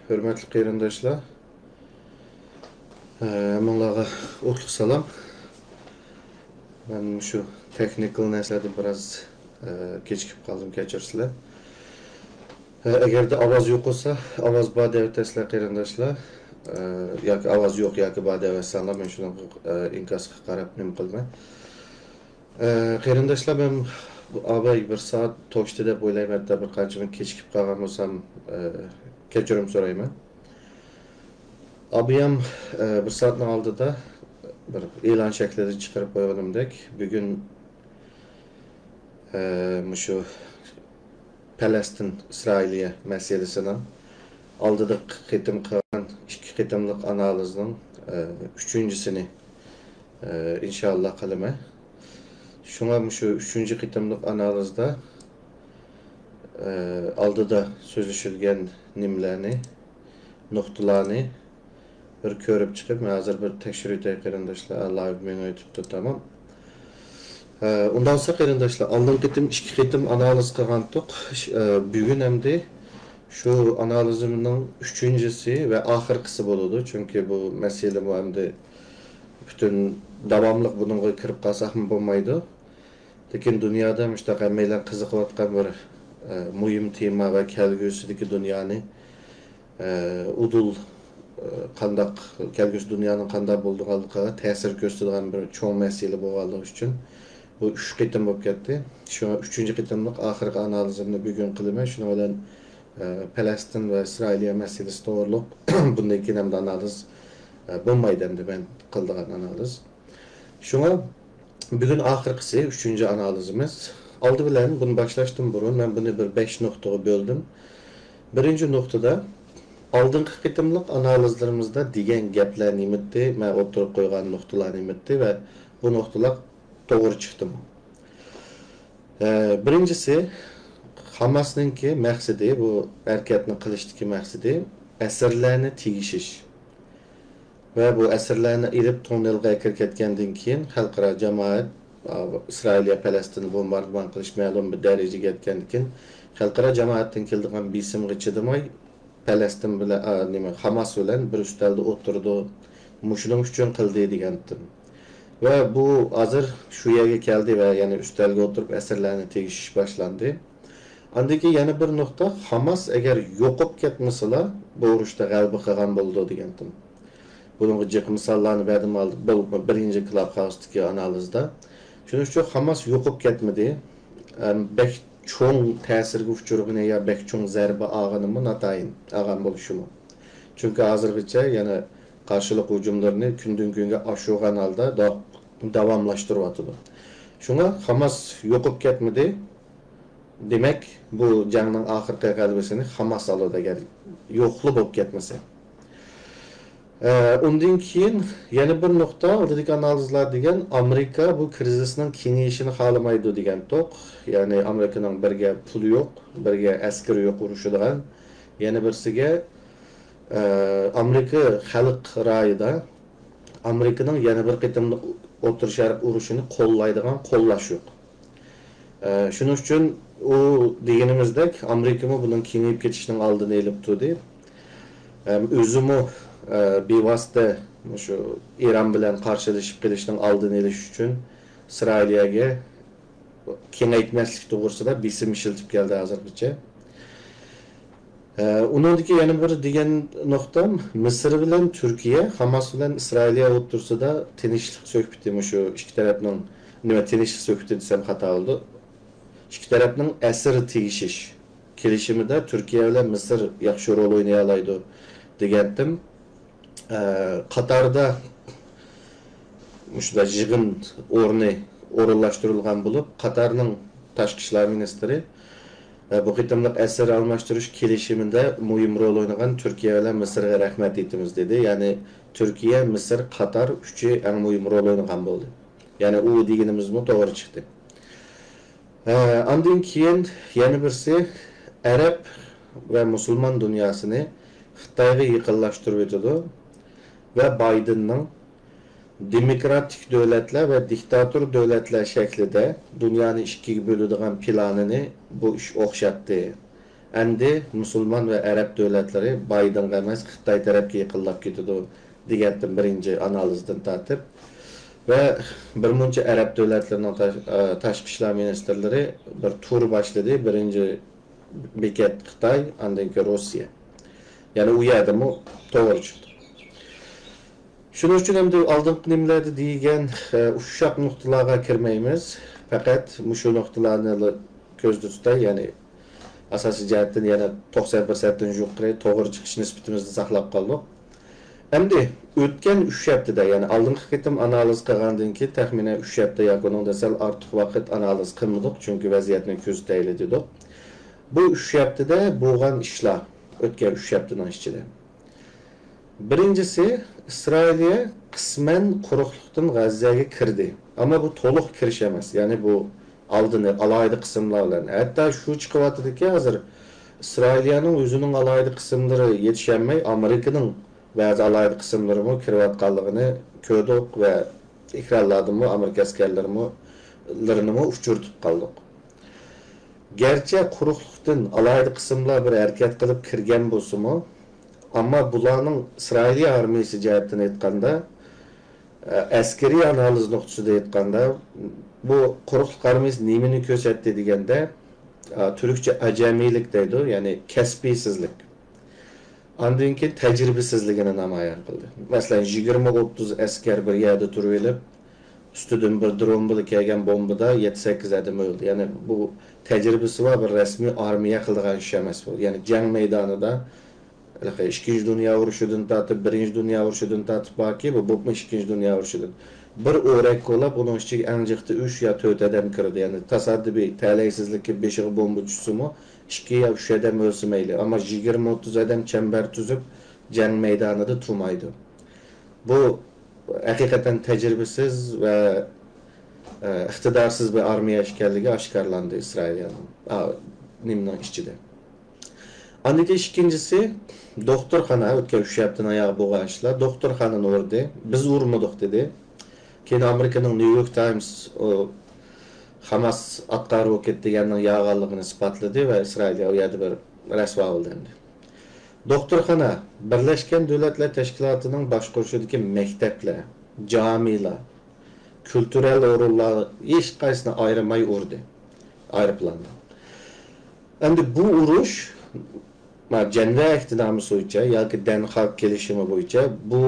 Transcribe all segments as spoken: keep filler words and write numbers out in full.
ھۆرمەتلىك قېرىنداشلار، ھەممىڭلارغا ئوتلۇق سالام. مەن مۇشۇ تېخنىكال نەرسىلەردىن بىراز كېچىكىپ قالدىم، كەچۈرسىلەر. ئەگەردە ئاۋاز يوق بولسا، ئاۋاز بار دەۋېتەرسىلەر قېرىنداشلار. ياكى ئاۋاز يوق ياكى بار دەۋەتسەڭلار، مەن شۇنىڭغا ئىنكاسقا قاراپ نېمە قىلىمەن. ئە، قېرىنداشلار، مەن بۇ ئاباي بىر سائەت توشتى دەپ ئويلايمەن، ھەتتا بىر قانچە مىنۇت كېچىكىپ قالغان بولسام، ئە، كەچۈرۈم سورايمەن. ئابىيام، ئە، بىر سائەتنىڭ ئالدىدا بىر ئېلان شەكلىدە چىقىرىپ قويغىنىمدەك، بۈگۈن، ئە، مۇشۇ پەلەستىن ئىسرائىلىيە مەسىلىسىنىڭ ئالدىدا قېتىم قىلغان ئىككى قېتىملىق ئانالىزنىڭ، ئە، ئۈچىنچىسىنى، ئە، ئىنشائاللا قىلىمەن. شۇڭا مۇشۇ ئۈچىنچى قېتىملىق ئانالىزدا، ئە، ئالدىدا سۆزلىشىلگەن نېمىلەرنى، نۇقتىلارنى بىر كۆرۈپ چىقىپ، مەن ھازىر بىر تەكشۈرۈۋېتەي قېرىنداشلار، لايىۋ مېڭىۋېتىپتۇ، تامام. ئە، ئۇنداق بولسا قېرىنداشلار، ئالدىنقى قېتىم ئىككى قېتىم ئانالىز قىلغانتۇق. ئە، بۈگۈن ئەمدى شۇ ئانالىزىمنىڭ ئۈچىنچىسى ۋە ئاخىرقىسى بولىدۇ. چۈنكى بۇ مەسىلىمۇ ئەمدى پۈتۈن داۋاملىق بۇنىڭغا كىرىپ قالساقمۇ بولمايدۇ. لېكىن دۇنيادا مۇشۇنداق ھەممەيلەن قىزىقىۋاتقان بىر، ئە، مۇھىم تېما ۋە كەلگۈسىدىكى دۇنيانى، ئە، ئۇدۇل، ئە، قانداق، كەلگۈسى دۇنيانىڭ قانداق بولىدىغانلىقىغا تەسىر كۆرسىتىدىغان بىر چوڭ مەسىلە بولغانلىقى ئۈچۈن بۇ ئۈچ قېتىم بولۇپ كەتتى. شۇڭا ئۈچىنچى قېتىملىق ئاخىرقى ئانالىزىمنى بۈگۈن قىلىمەن. شۇنىڭ بىلەن، ئە، پەلەستىن ۋە ئىسرائىلىيە مەسىلىسى توغرۇلۇق بۇندىن كېيىن ئەمدى ئانالىز، ئە، بولمايدۇ ئەمدى مەن قىلىدىغان ئانالىز. شۇڭا بۈگۈن ئاخىرقىسى، ئۈچىنچى ئانالىزىمىز. ئالدى بىلەن بۇنى باشلاشتىن بۇرۇن مەن بۇنى بىر بەش نۇقتىغا بۆلدۈم. بىرىنچى نۇقتىدا ئالدىنقى قېتىملىق ئانالىزلىرىمىزدا دېگەن گەپلەر نېمىتتى، مەن ئوتتۇرىغا قويغان نۇقتىلار نېمىتتى ۋە بۇ نۇقتىلار توغرا چىقتىمۇ؟ ئە، بىرىنچىسى، خاماسنىڭكى مەقسىتى، بۇ ھەرىكەتنى قىلىشتىكى مەقسىتى ئەسىرلەرنى تېگىشىش. ۋە بۇ ئەسىرلەرنى ئېلىپ تۇڭنېلغا ئەكىرىپ كەتكەندىن كېيىن، خەلقئارا جامائەت، ئا، ئىسرائىلىيە پەلەستىننى بومباردىمان قىلىش مەلۇم بىر دەرىجىگە يەتكەندىن كېيىن، خەلقئارا جامائەتتىن كېلىدىغان بېسىمغا چىدىماي، پەلەستىن بىلەن، ئا، نېمە، خاماس بىلەن بىر ئۈستەلدە ئولتۇرىدۇ، مۇشۇنىڭ ئۈچۈن قىلدى دېگەنتىم. ۋە بۇ ھازىر شۇ يەرگە كەلدى ۋە يەنە ئۈستەلگە ئولتۇرۇپ ئەسىرلەرنى تېگىشىش باشلاندى. ئاندىن كېيىن يەنە بىر نۇقتا، خاماس ئەگەر يوقاپ كەتمىسىلا، بۇ ئۇرۇشتا غەلىبە قىلغان بولىدۇ دېگەنتىم. بۇنىڭغا جىق مىساللارنى بەردىم، بىرىنچى كلاب خاۋستىكى ئانالىزدا. شۇنىڭ ئۈچۈن خاماس يوقاپ كەتمىدى. ئەم، بەك چوڭ تەسىرگە ئۇچرىغىنى يا بەك چوڭ زەربە ئالغىنىمۇ ناتايىن ئالغان بولۇشىمۇ. چۈنكى ھازىرغىچە يەنە قارشىلىق ھۇجۇملىرىنى كۈندىن كۈنگە ئاشۇرغان ھالدا دا-، داۋاملاشتۇرۇۋاتىدۇ. شۇڭا خاماس يوقاپ كەتمىدى. دېمەك، بۇ جەڭنىڭ ئاخىرقى غەلىبىسىنى خاماس ئالىدۇ، ئەگەر يوقلا بولۇپ كەتمىسە. ئە، ئۇندىن كېيىن يەنە بىر نۇقتا، ئالدىدىكى ئانالىزلار دېگەن، ئامېرىكا بۇ كىرىزىسنىڭ كېڭىيىشىنى خالىمايدۇ دېگەنتۇق. يەنى ئامېرىكىنىڭ بىرگە پۇلى يوق، بىرگە ئەسكىرى يوق ئۇرۇشىدىغان. يەنە بىرسىگە، ئە، ئامېرىكا خەلق رايىدا ئامېرىكىنىڭ يەنە بىر قېتىملىق ئوتتۇرا شەرق ئۇرۇشىنى قوللايدىغان قوللاش يوق. ئە، شۇنىڭ ئۈچۈن ئۇ دېگىنىمىزدەك ئامېرىكىمۇ بۇنىڭ كېڭىيىپ كېتىشىنىڭ ئالدىنى ئېلىپ تۇردى. ھەم ئۆزىمۇ، ئە، بىۋاسىتە مۇشۇ ئىران بىلەن قارشىلىشىپ قېلىشنىڭ ئالدىنى ئېلىش ئۈچۈن ئىسرائىلىيەگە كېڭەيتمەسلىك توغرىسىدا بېسىم ئىشلىتىپ كەلدى ھازىرغىچە. ئە، ئۇنىڭدىكى يەنە بىر دېگەن نۇقتام، مىسىر بىلەن تۈركىيە، خاماس بىلەن ئىسرائىلىيە ئوتتۇرىسىدا تىنچلىق سۆھبىتى، مۇشۇ ئىككى تەرەپنىڭ، نېمە، تىنچلىق سۆھبىتى دېسەم خاتا بولىدۇ. ئىككى تەرەپنىڭ ئەسىر تېگىشىش كېلىشىمىدە تۈركىيە بىلەن مىسىر ياخشى رول ئوينىيالايدۇ دېگەنتىم. ئە، قاتاردا مۇشۇنداق يىغىن ئورنى ئورۇنلاشتۇرۇلغان بولۇپ، قاتارنىڭ تاشقى ئىشلار مىنىستىرى، ئە، بۇ قېتىملىق ئەسىر ئالماشتۇرۇش كېلىشىمىدە مۇھىم رول ئوينىغان تۈركىيە بىلەن مىسىرغا رەھمەت ئېيتىمىز دېدى. يەنى تۈركىيە، مىسىر، قاتار ئۈچى ئەڭ مۇھىم رول ئوينىغان بولدى. يەنى ئۇ دېگىنىمىزمۇ توغرا چىقتى. ھە، ئاندىن كېيىن يەنە بىرسى، ئەرەب ۋە مۇسۇلمان دۇنياسىنى خىتايغا يېقىنلاشتۇرۇۋېتىدۇ ۋە بايدېننىڭ دېموكراتىك دۆلەتلەر ۋە دىكتاتور دۆلەتلەر شەكلىدە دۇنيانى ئىككىگە بۆلىدىغان پىلانىنى بۇ ئىش ئوخشاتتى. ئەمدى مۇسۇلمان ۋە ئەرەب دۆلەتلىرى بايدىنغا ئەمەس، خىتاي تەرەپكە يېقىنلاپ كېتىدۇ دېگەنتىم بىرىنچى ئانالىزدىن تارتىپ. ۋە بىر مۇنچە ئەرەب دۆلەتلىرىنىڭ تاش-، ئە، تاشقى ئىشلار مىنىستىرلىرى بىر تۇر باشلىدى. بىرىنچى بېكەت خىتاي، ئاندىن كېيىن روسىيە. يەنى ئۇ يەردىمۇ توغرا چىقتى. شۇنىڭ ئۈچۈن ئەمدى ئالدىنقى نېمىلەردە دېگەن، ئە، ئۇششاق نۇقتىلارغا كىرمەيمىز. پەقەت مۇشۇ نۇقتىلارنى كۆزدە تۇتاي، يەنى ئاساسىي جەھەتتىن يەنە توقسان پىرسەنتتىن يۇقىرى توغرا چىقىش نىسبىتىمىزنى ساقلاپ قالدۇق. ئەمدى ئۆتكەن ئۈچ ھەپتىدە، يەنى ئالدىنقى قېتىم ئانالىز قىلغاندىن كېيىن تەخمىنەن ئۈچ ھەپتە ياكى ئۇنىڭدىن سەل ئارتۇق ۋاقىت ئانالىز قىلمىدۇق، چۈنكى ۋەزىيەتنى كۆزىتەيلى دېدۇق. بۇ ئۈچ ھەپتىدە بولغان ئىشلار، ئۆتكەن ئۈچ ھەپتىنىڭ ئىچىدە. بىرىنچىسى، ئىسرائىلىيە قىسمەن قۇرۇقلۇقتىن غەززەگە كىردى. ئەمما بۇ تولۇق كىرىش ئەمەس. يەنى بۇ ئالدىنى ئالاھىدە قىسىملار بىلەن. ھەتتا شۇ چىقىۋاتىدۇكى، ھازىر ئىسرائىلىيەنىڭ ئۆزىنىڭ ئالاھىدە قىسىملىرى يېتىشەلمەي، ئامېرىكىنىڭ بەزى ئالاھىدە قىسىملىرىمۇ كىرىۋاتقانلىقىنى كۆردۇق ۋە ئېكرانلاردىمۇ ئامېرىكا ئەسكەرلىرىمۇ، لىرىنىمۇ ئۇچرىتىپ قالدۇق. گەرچە قۇرۇقلۇقتىن ئالاھىدە قىسىملار بىر ھەرىكەت قىلىپ كىرگەن بولسىمۇ، ئەمما بۇلارنىڭ ئىسرائىلىيە ئارمىيىسى جەھەتتىن ئېيتقاندا، ئە، ئەسكىرىي ئانالىز نۇقتىسىدا ئېيتقاندا، بۇ قۇرۇقلۇق ئارمىيىسى نېمىنى كۆرسەتتى دېگەندە، ئە، تۈركچە ئەجەمىيلىك دەيدۇ، يەنى كەسپىيسىزلىك. ئاندىن كېيىن تەجرىبىسىزلىكىنى نامايان قىلدى. مەسىلەن، يىگىرمە ئوتتۇز ئەسكەر بىر يەردە تۇرۇۋېلىپ، ئۈستىدىن بىر درون بىلەن كەلگەن بومبىدا يەتتە سەككىز ئادەم ئۆلدى. يەنى بۇ تەجرىبىسى بار بىر رەسمىي ئارمىيە قىلىدىغان ئىش ئەمەس بۇ. يەنى جەڭ مەيدانىدا، ھېلىقى ئىككىنچى دۇنيا ئۇرۇشىدىن تارتىپ، بىرىنچى دۇنيا ئۇرۇشىدىن تارتىپ باركى، بۇ بولۇپمۇ ئىككىنچى دۇنيا ئۇرۇشىدىن. بىر ئورەك كولاپ، ئۇنىڭ ئىچىگە ئەڭ جىقتا ئۈچ يا تۆت ئادەم كىرىدۇ. يەنى تاسادىپىي تەلەيسىزلىككە بېشىغا بومبا چۈشسىمۇ، ئىككى يا ئۈچ ئادەم ئۆلسە مەيلى، ئەمما يىگىرمە ئوتتۇز ئادەم چەمبەر تۈزۈپ، جەڭ مەيدانىدا تۇرمايدۇ. بۇ ھەقىقەتەن تەجرىبىسىز ۋە، ئە، ئىقتىدارسىز بىر ئارمىيە ئىكەنلىكى ئاشكارىلاندى ئىسرائىلىيەنىڭ، ئا، نېمىنىڭ ئىچىدە. ئاندىن كېيىن ئىككىنچىسى، دوختۇرخانا، ئۆتكەن ئۈچ ھەپتىنىڭ ئاياغى بولغان ئىشلار، دوختۇرخانىنى ئۇردى. بىز ئۇرمىدۇق دېدى. كېيىن ئامېرىكىنىڭ نيۇ يورك تايمس، ئۇ، خاماس ئاتقا روكېت دېگەننىڭ ياغانلىقىنى ئىسپاتلىدى ۋە ئىسرائىلىيە ئۇ يەردە بىر رەسۋا بولدى ئەمدى. دوختۇرخانا، بىرلەشكەن دۆلەتلەر تەشكىلاتىنىڭ باشقۇرۇشىدىكى مەكتەپلەر، جامىلار، كۈلتۈرەل ئورۇنلار ھېچقايسىسىنى ئايرىماي ئۇردى ئايروپىلاندا. ئەمدى بۇ ئۇرۇش، ما، جەنۋە ئەھدىنامىسى بويىچە ياكى دەنخاگ كېلىشىمى بويىچە بۇ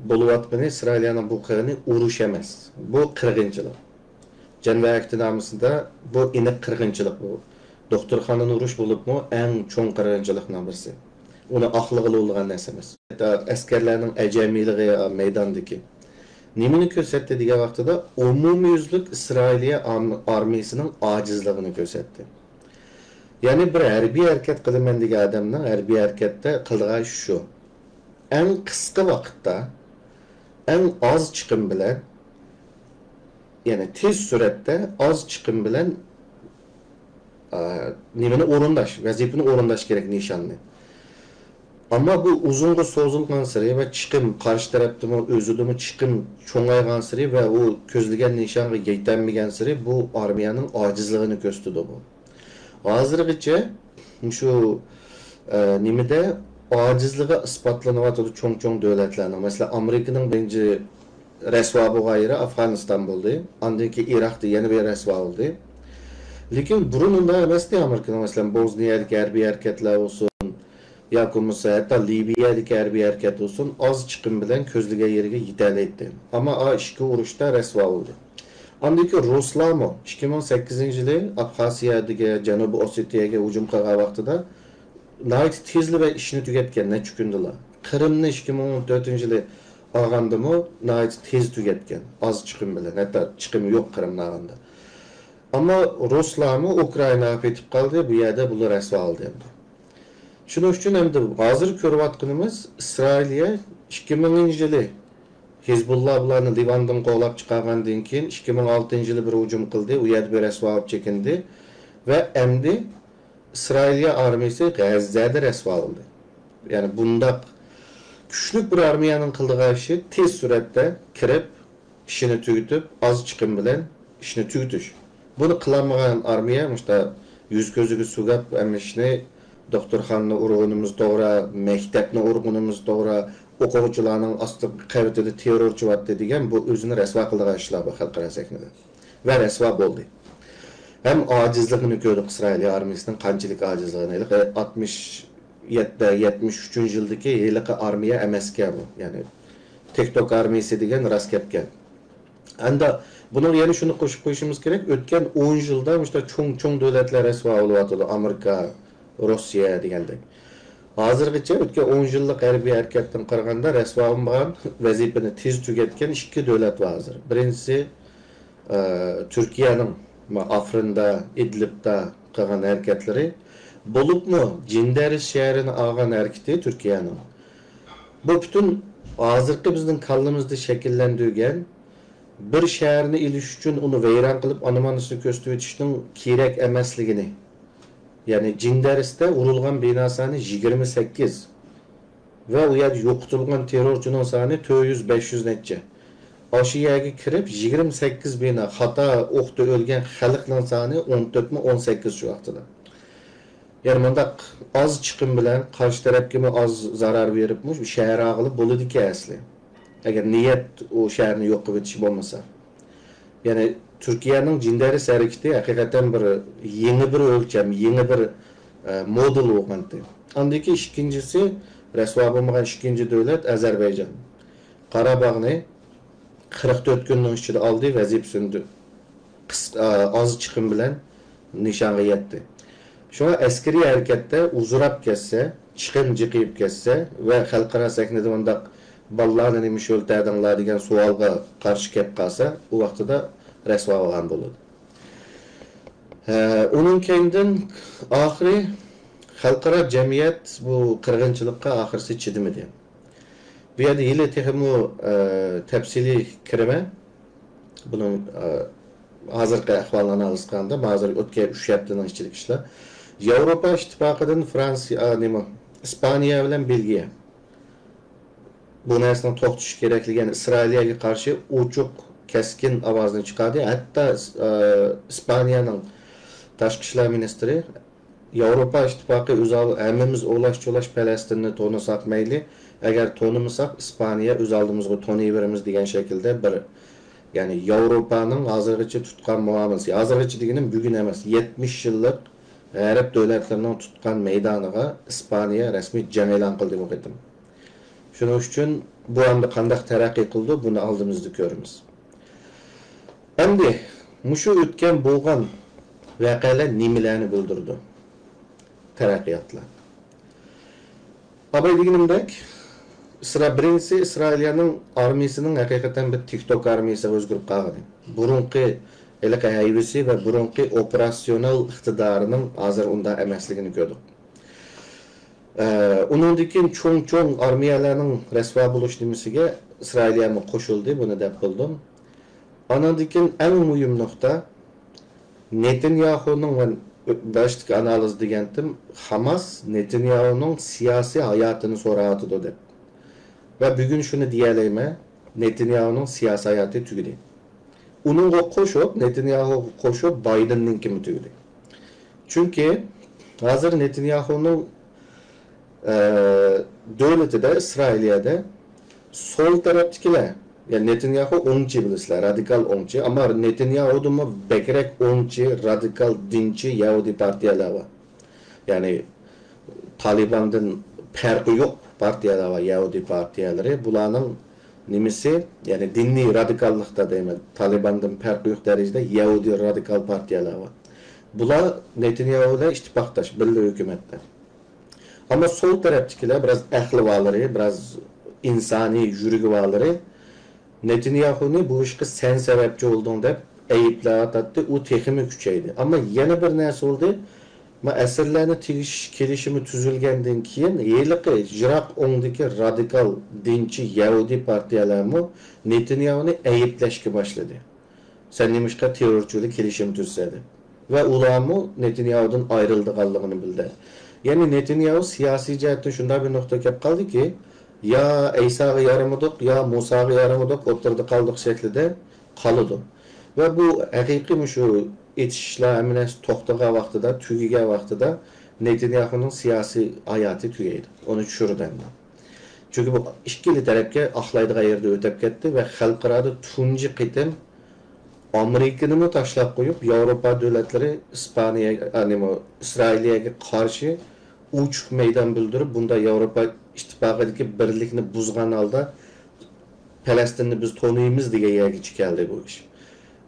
بولۇۋاتقىنى، ئىسرائىلىيەنىڭ بۇ قىلغىنى ئۇرۇش ئەمەس، بۇ قىرغىنچىلىق. جەنۋە ئەھدىنامىسىدا بۇ ئېنىق قىرغىنچىلىق بۇ. دوختۇرخانىنى ئۇرۇش بولۇپمۇ ئەڭ چوڭ قىرغىنچىلىقنىڭ بىرسى. ئۇنى ئاقلىغىلى بولىدىغان نەرسە ئەمەس. ھەتتا ئەسكەرلەرنىڭ ئەجەمىيلىقى مەيداندىكى. نېمىنى كۆرسەتتى دېگەن ۋاقتىدا، ئومۇميۈزلۈك ئىسرائىلىيە ئام-، ئارمىيىسىنىڭ ئاجىزلىقىنى كۆرسەتتى. يەنى بىر ھەربىي ھەرىكەت قىلىمەن دېگەن ئادەمنىڭ ھەربىي ھەرىكەتتە قىلىدىغان ئىشى شۇ. ئەڭ قىسقا ۋاقىتتا، ئەڭ ئاز چىقىم بىلەن، يەنى تېز سۈرئەتتە، ئاز چىقىم بىلەن، ئا، نېمىنى ئورۇنداش، ۋەزىپىنى ئورۇنداش كېرەك، نىشاننى. ئەمما بۇ ئۇزۇنغا سوزۇلغانسېرى ۋە چىقىم، قارشى تەرەپتىمۇ، ئۆزىدىمۇ چىقىم چوڭايغانسېرى ۋە ئۇ كۆزلىگەن نىشانغا يېتەلمىگەنسېرى بۇ ئارمىيەنىڭ ئاجىزلىقىنى كۆرسىتىدۇ بۇ. ھازىرغىچە مۇشۇ، ئە، نېمىدە ئاجىزلىقى ئىسپاتلىنىۋاتىدۇ چوڭ-چوڭ دۆلەتلەرنىڭ. مەسىلەن، ئامېرىكىنىڭ بىرىنچى رەسۋا بولغان يېرى ئافغانىستان بولدى. ئاندىن كېيىن ئىراقتا يەنە بىر رەسۋا بولدى. لېكىن بۇرۇن ئۇنداق ئەمەستى ئامېرىكىنىڭ، مەسىلەن، بوزنىيەدىكى ھەربىي ھەرىكەتلەر بولسۇن، ياكى بولمىسا ھەتتا لىۋىيەدىكى ھەربىي ھەرىكەت بولسۇن، ئاز چىقىم بىلەن كۆزلىگەن يېرىگە يېتەلەيتتى. ئەمما ئا ئىككى ئۇرۇشتا رەسۋا بولدى. ئاندىن كېيىن رۇسلارمۇ ئىككى مىڭ سەككىزىنچى يىلى ئابخازىيەدىكى، جەنۇبىي ئوسېتىيەگە ھۇجۇم قىلغان ۋاقتىدا ناھايىتى تېزلا ۋە ئىشنى تۈگەتكەن، نەچچە كۈندىلا. قىرىمنى ئىككى مىڭ ئون تۆتىنچى يىلى ئالغاندىمۇ ناھايىتى تېز تۈگەتكەن، ئاز چىقىم بىلەن، ھەتتا چىقىم يوق قىرىمنى ئالغاندا. ئەمما رۇسلارمۇ ئۇكرائىناغا پېتىپ قالدى، بۇ يەردە بۇلار رەسۋا بولدى ئەمدى. شۇنىڭ ئۈچۈن ئەمدى ھازىر كۆرۈۋاتقىنىمىز، ئىسرائىلىيە ئىككى مىڭىنچى يىلى ھېزبۇللا بۇلارنى لىۋاندىن قوغلاپ چىقارغاندىن كېيىن، ئىككى مىڭ ئالتىنچى يىلى بىر ھۇجۇم قىلدى، ئۇ يەردە بىر رەسۋا بولۇپ چېكىندى ۋە ئەمدى ئىسرائىلىيە ئارمىيىسى غەززەدە رەسۋا بولدى. يەنى بۇنداق كۈچلۈك بىر ئارمىيەنىڭ قىلىدىغان ئىشى تېز سۈرئەتتە كىرىپ، ئىشىنى تۈگىتىپ، ئاز چىقىم بىلەن ئىشنى تۈگىتىش. بۇنى قىلالمىغان ئارمىيە مۇشۇنداق يۈز كۆزىگە سۇ كەپ، ھەممە ئىشنى دوختۇرخانىنى ئۇرغىنىمىز توغرا، مەكتەپنى ئۇرغىنىمىز توغرا، ئوقۇغۇچىلارنىڭ ئاستى قەۋىتىدە تېررورچى بارتتى دېگەن، بۇ ئۆزىنى رەسۋا قىلىدىغان ئىشلار بۇ خەلقئارا سەھنىدە. ۋە رەسۋا بولدى. ھەم ئاجىزلىقىنى كۆردۇق ئىسرائىلىيە ئارمىيىسىنىڭ قانچىلىك ئاجىزلىقىنى. ھېلىقى ئاتمىش يەتتە، يەتمىش ئۈچىنچى يىلدىكى ھېلىقى ئارمىيە ئەمەسكەن بۇ. يەنى تىك توك ئارمىيىسى دېگەن راست گەپكەن. ئەمدى بۇنىڭغا يەنە شۇنى قوشۇپ قويۇشىمىز كېرەك، ئۆتكەن ئون يىلدا مۇشۇنداق چوڭ، چوڭ دۆلەتلەر رەسۋا بولۇۋاتىدۇ، ئامېرىكا، روسىيە دېگەندەك. ھازىرغىچە ئۆتكەن ئون يىللىق ھەربىي ھەرىكەتتىن قارىغاندا رەسۋا بولمىغان، ۋەزىپىنى تېز تۈگەتكەن ئىككى دۆلەت بار ھازىر. بىرىنچىسى، ئە، تۈركىيەنىڭ مۇ-، ئافرىندا، ئىدلىبتا قىلغان ھەرىكەتلىرى، بولۇپمۇ جىندەرىس شەھىرىنى ئالغان ھەرىكىتى تۈركىيەنىڭ. بۇ پۈتۈن ھازىرقى بىزنىڭ كاللىمىزدا شەكىللەندۈرگەن بىر شەھەرنى ئېلىش ئۈچۈن ئۇنى ۋەيران قىلىپ، ئانا-مانىسىنى كۆرسىتىۋېتىشنىڭ كېرەك ئەمەسلىكىنى، يەنى جىندەرىستە ئۇرۇلغان بىنا سانى يىگىرمە سەككىز ۋە ئۇ يەردە يوقىتىلغان تېررورچىنىڭ سانى تۆت يۈز، بەش يۈز نەچچە. ئاشۇ يەرگە كىرىپ، يىگىرمە سەككىز بىنا، خاتا ئوقتا ئۆلگەن خەلقنىڭ سانى ئون تۆتمۇ، ئون سەككىز شۇ ۋاقتىدا. يەنى مۇنداق ئاز چىقىم بىلەن قارشى تەرەپكىمۇ ئاز زارار بېرىپمۇ شەھەر ئاغىلىپ بولىدىكەن ئەسلى. ئەگەر نىيەت ئۇ شەھەرنى يوق قىلىۋېتىش بولمىسا. يەنى تۈركىيەنىڭ جىندەرىس ھەرىكىتى ھەقىقەتەن بىر يېڭى بىر ئۆلچەم، يېڭى بىر، ئە، مودېل بولغانتى. ئاندىن كېيىن ئىككىنچىسى، رەسۋا بولمىغان ئىككىنچى دۆلەت ئەزەربەيجان. قاراباغنى قىرىق تۆت كۈننىڭ ئىچىدە ئالدى، ۋەزىپىسىنى قىس-، ئا، ئاز چىقىم بىلەن نىشانغا يەتتى. شۇڭا ئەسكىرىي ھەرىكەتتە ئۇزىراپ كەتسە، چىقىم جىقىيىپ كەتسە ۋە خەلقئارا سەھنىدە مۇنداق بالىلارنى نېمە شۆلتەدىڭلار دېگەن سوئالغا قارشى كەپ قالسا، ئۇ ۋاقتىدا رەسۋا بولغان بولىدۇ. ھە، ئۇنىڭ كەينىدىن ئاخىرى خەلقئارا جەمئىيەت بۇ قىرغىنچىلىققا ئاخىرسى چىدىمىدى. بۇ يەردە ھېلى تېخىمۇ، ئە، تەپسىلىي كىرىمەن. بۇنىڭ، ئە، ھازىرقى ئەھۋالنى ئانالىز قىلغاندا، ھازىر ئۆتكەن ئۈچ ھەپتىنىڭ ئىچىدىكى ئىشلار. ياۋروپا ئىتتىپاقىدىن فرانسىيە، ئا، نېمە، ئىسپانىيە بىلەن بېلگىيە بۇ نەرسىنىڭ توختىشى كېرەكلىكى، يەنى ئىسرائىلىيەگە قارشى ئوچۇق، كەسكىن ئاۋازنى چىقاردى. ھەتتا، ئە، ئىسپانىيەنىڭ تاشقى ئىشلار مىنىستىرى ياۋروپا ئىتتىپاقى ئۆز ئال-، ھەممىمىز ئۇلاش-چۇلاش پەلەستىننى تونۇساق مەيلى، ئەگەر تونۇمىساق، ئىسپانىيە ئۆز ئالدىمىزغا تونۇيۋېرىمىز دېگەن شەكىلدە بىر، يەنى ياۋروپانىڭ ھازىرغىچە تۇتقان مۇئامىلىسى، ھازىرغىچە دېگىنىم بۈگۈن ئەمەس، يەتمىش يىللىق غەرب دۆلەتلىرىنىڭ تۇتقان مەيدانىغا ئىسپانىيە رەسمىي جەڭ ئېلان قىلدى بۇ قېتىم. شۇنىڭ ئۈچۈن بۇ ئەمدى قانداق تەرەققىي قىلىدۇ، بۇنى ئالدىمىزدا كۆرىمىز. ئەمدى مۇشۇ ئۆتكەن بولغان ۋەقەلەر نېمىلەرنى بىلدۈرىدۇ؟ تەرەققىياتلار. ئاباي دېگىنىمدەك، ئىسرا-، بىرىنچىسى ئىسرائىلىيەنىڭ ئارمىيىسىنىڭ ھەقىقەتەن بىر تىك توك ئارمىيىسىغا ئۆزگىرىپ قالغىنى. بۇرۇنقى ھېلىقى ھەيۋىسى ۋە بۇرۇنقى ئوپېراتسىيونېل ئىقتىدارىنىڭ ھازىر ئۇنداق ئەمەسلىكىنى كۆردۇق. ئە، ئۇنىڭدىن كېيىن چوڭ-چوڭ ئارمىيەلەرنىڭ رەسۋا بولۇش نېمىسىگە ئىسرائىلىيەمۇ قوشۇلدى، بۇنى دەپ بولدۇم. ئانىڭدىن كېيىن ئەڭ مۇھىم نۇقتا، نېتانياھۇنىڭ، مەن باشتىكى ئانالىز دېگەنتىم، خاماس نېتانياھۇنىڭ سىياسىي ھاياتىنى سوراۋاتىدۇ دەپ. ۋە بۈگۈن شۇنى دېيەلەيمەن، نېتانياھۇنىڭ سىياسىي ھاياتى تۈگىدى. ئۇنىڭغا قوشۇپ، نېتانياھۇغا قوشۇپ بايدېننىڭكىمۇ تۈگىدى. چۈنكى ھازىر نېتانياھۇنىڭ، ئە، دۆلىتىدە، ئىسرائىلىيەدە سول تەرەپتىكىلەر، يەنى نېتانياھۇ ئوڭچى بىلىسىلەر، رادىكال ئوڭچى، ئەمما نېتانياھۇدىنمۇ بەكرەك ئوڭچى، رادىكال دىنچى يەھۇدىي پارتىيەلەر بار. يەنى تالىباندىن پەرقى يوق پارتىيەلەر بار، يەھۇدىي پارتىيەلىرى. بۇلارنىڭ نېمىسى، يەنى دىنىي رادىكاللىقتا دەيمەن، تالىباندىن پەرقى يوق دەرىجىدە يەھۇدىي رادىكال پارتىيەلەر بار. بۇلار نېتانياھۇ بىلەن ئىتتىپاقداش، بىللە ھۆكۈمەتتە. ئەمما سول تەرەپتىكىلەر بىراز ئەقلى بارلىرى، بىراز ئىنسانىي يۈرىكى بارلىرى نېتانياھۇنى بۇ ئىشقا سەن سەۋەبچى بولدۇڭ دەپ ئەيىبلەۋاتاتتى، ئۇ تېخىمۇ كۈچەيدى. ئەمما يەنە بىر نەرسە بولدى، ما ئەسىرلەرنى تېگىشىش كېلىشىمى تۈزۈلگەندىن كېيىن، ھېلىقى يىراق ئوڭدىكى رادىكال دىنچى يەھۇدىي پارتىيەلەرمۇ نېتانياھۇنى ئەيىبلەشكە باشلىدى. سەن نېمىشقا تېررورچى بىلەن كېلىشىم تۈزسە دەپ. ۋە ئۇلارمۇ نېتانياھۇدىن ئايرىلىدىغانلىقىنى بىلدى. يەنى نېتانياھۇ سىياسىي جەھەتتىن شۇنداق بىر نۇقتىغا كەپ قالدىكى، يا ئەيساغا يارىمىدۇق، يا مۇساغا يارىمىدۇق، ئوتتۇرىدا قالدۇق شەكلىدە قالىدۇ. ۋە بۇ ھەقىقىي مۇشۇ ئېتىشىشلار ھەممە نەرسە توختىغان ۋاقتىدا، تۈگىگەن ۋاقتىدا نېتانياھۇنىڭ سىياسىي ھاياتى تۈگەيدۇ. ئۇنى چۈشۈرىدۇ ئەمدى. چۈنكى بۇ ئىككىلا تەرەپكە ئاقلايدىغان يەردە ئۆتۈپ كەتتى ۋە خەلقئارادا تۇنجى قېتىم ئامېرىكىنىمۇ تاشلاپ قويۇپ، ياۋروپا دۆلەتلىرى ئىسپانىيە، ئا، نېمە، ئىسرائىلىيەگە قارشى ئوچۇق مەيدان بىلدۈرۈپ، بۇنداق ياۋروپا ئىتتىپاقىدىكى بىرلىكنى بۇزغان ھالدا پەلەستىننى بىز تونۇيمىز دېگەن يەرگىچە كەلدى بۇ ئىش.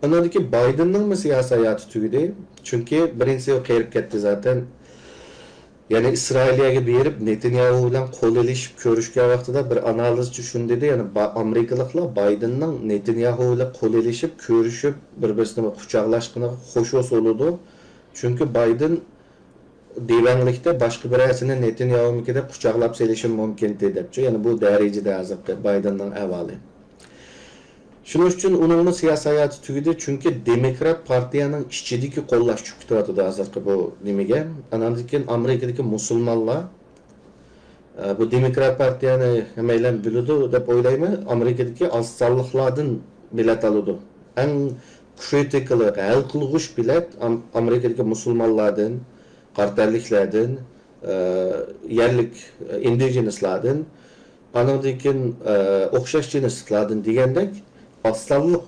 ئاندىن كېيىن بايدېننىڭمۇ سىياسىي ھاياتى تۈگىدى. چۈنكى بىرىنچىسى ئۇ قېرىپ كەتتى زاتەن. يەنى ئىسرائىلىيەگە بېرىپ، نېتانياھۇ بىلەن قول ئېلىشىپ كۆرۈشكەن ۋاقتىدا بىر ئانالىزچى شۇنى دېدى، يەنى با-، ئامېرىكىلىقلار بايدېننىڭ نېتانياھۇ بىلەن قول ئېلىشىپ، كۆرۈشۈپ، بىر-بىرسىنى قۇچاقلاشقىنىغا خوش بولىدۇ. چۈنكى بايدېن دىۋەڭلىكتە باشقا بىرەرسىنى نېتانياھۇنىڭكىدەك قۇچاقلاپ سېلىشى مۇمكىن ئىدى دەپچۇ. يەنى بۇ دەرىجىدە ھازىرقى بايدېننىڭ ئەھۋالى. شۇنىڭ ئۈچۈن ئۇنىڭمۇ سىياسىي ھاياتى تۈگىدى، چۈنكى دېموكرات پارتىيەنىڭ ئىچىدىكى قوللاش چۈشۈپ كېتىۋاتىدۇ ھازىرقى بۇ نېمىگە. ئاناندىن كېيىن ئامېرىكىدىكى مۇسۇلمانلار، ئە، بۇ دېموكرات پارتىيەنى ھەممەيلەن بىلىدۇ دەپ ئويلايمەن، ئامېرىكىدىكى ئاز سانلىقلاردىن بېلەت ئالىدۇ. ئەڭ كرىتىكىلىق، ھەل قىلغۇچ بېلەت ئام-، ئامېرىكىدىكى مۇسۇلمانلاردىن، قارا تەنلىكلەردىن، ئە، يەرلىك، ئە، ئىندىجېنىسلاردىن، ئانىڭدىن كېيىن، ئە، ئوخشاش جىنسلىقلاردىن دېگەندەك، ئاز سانلىق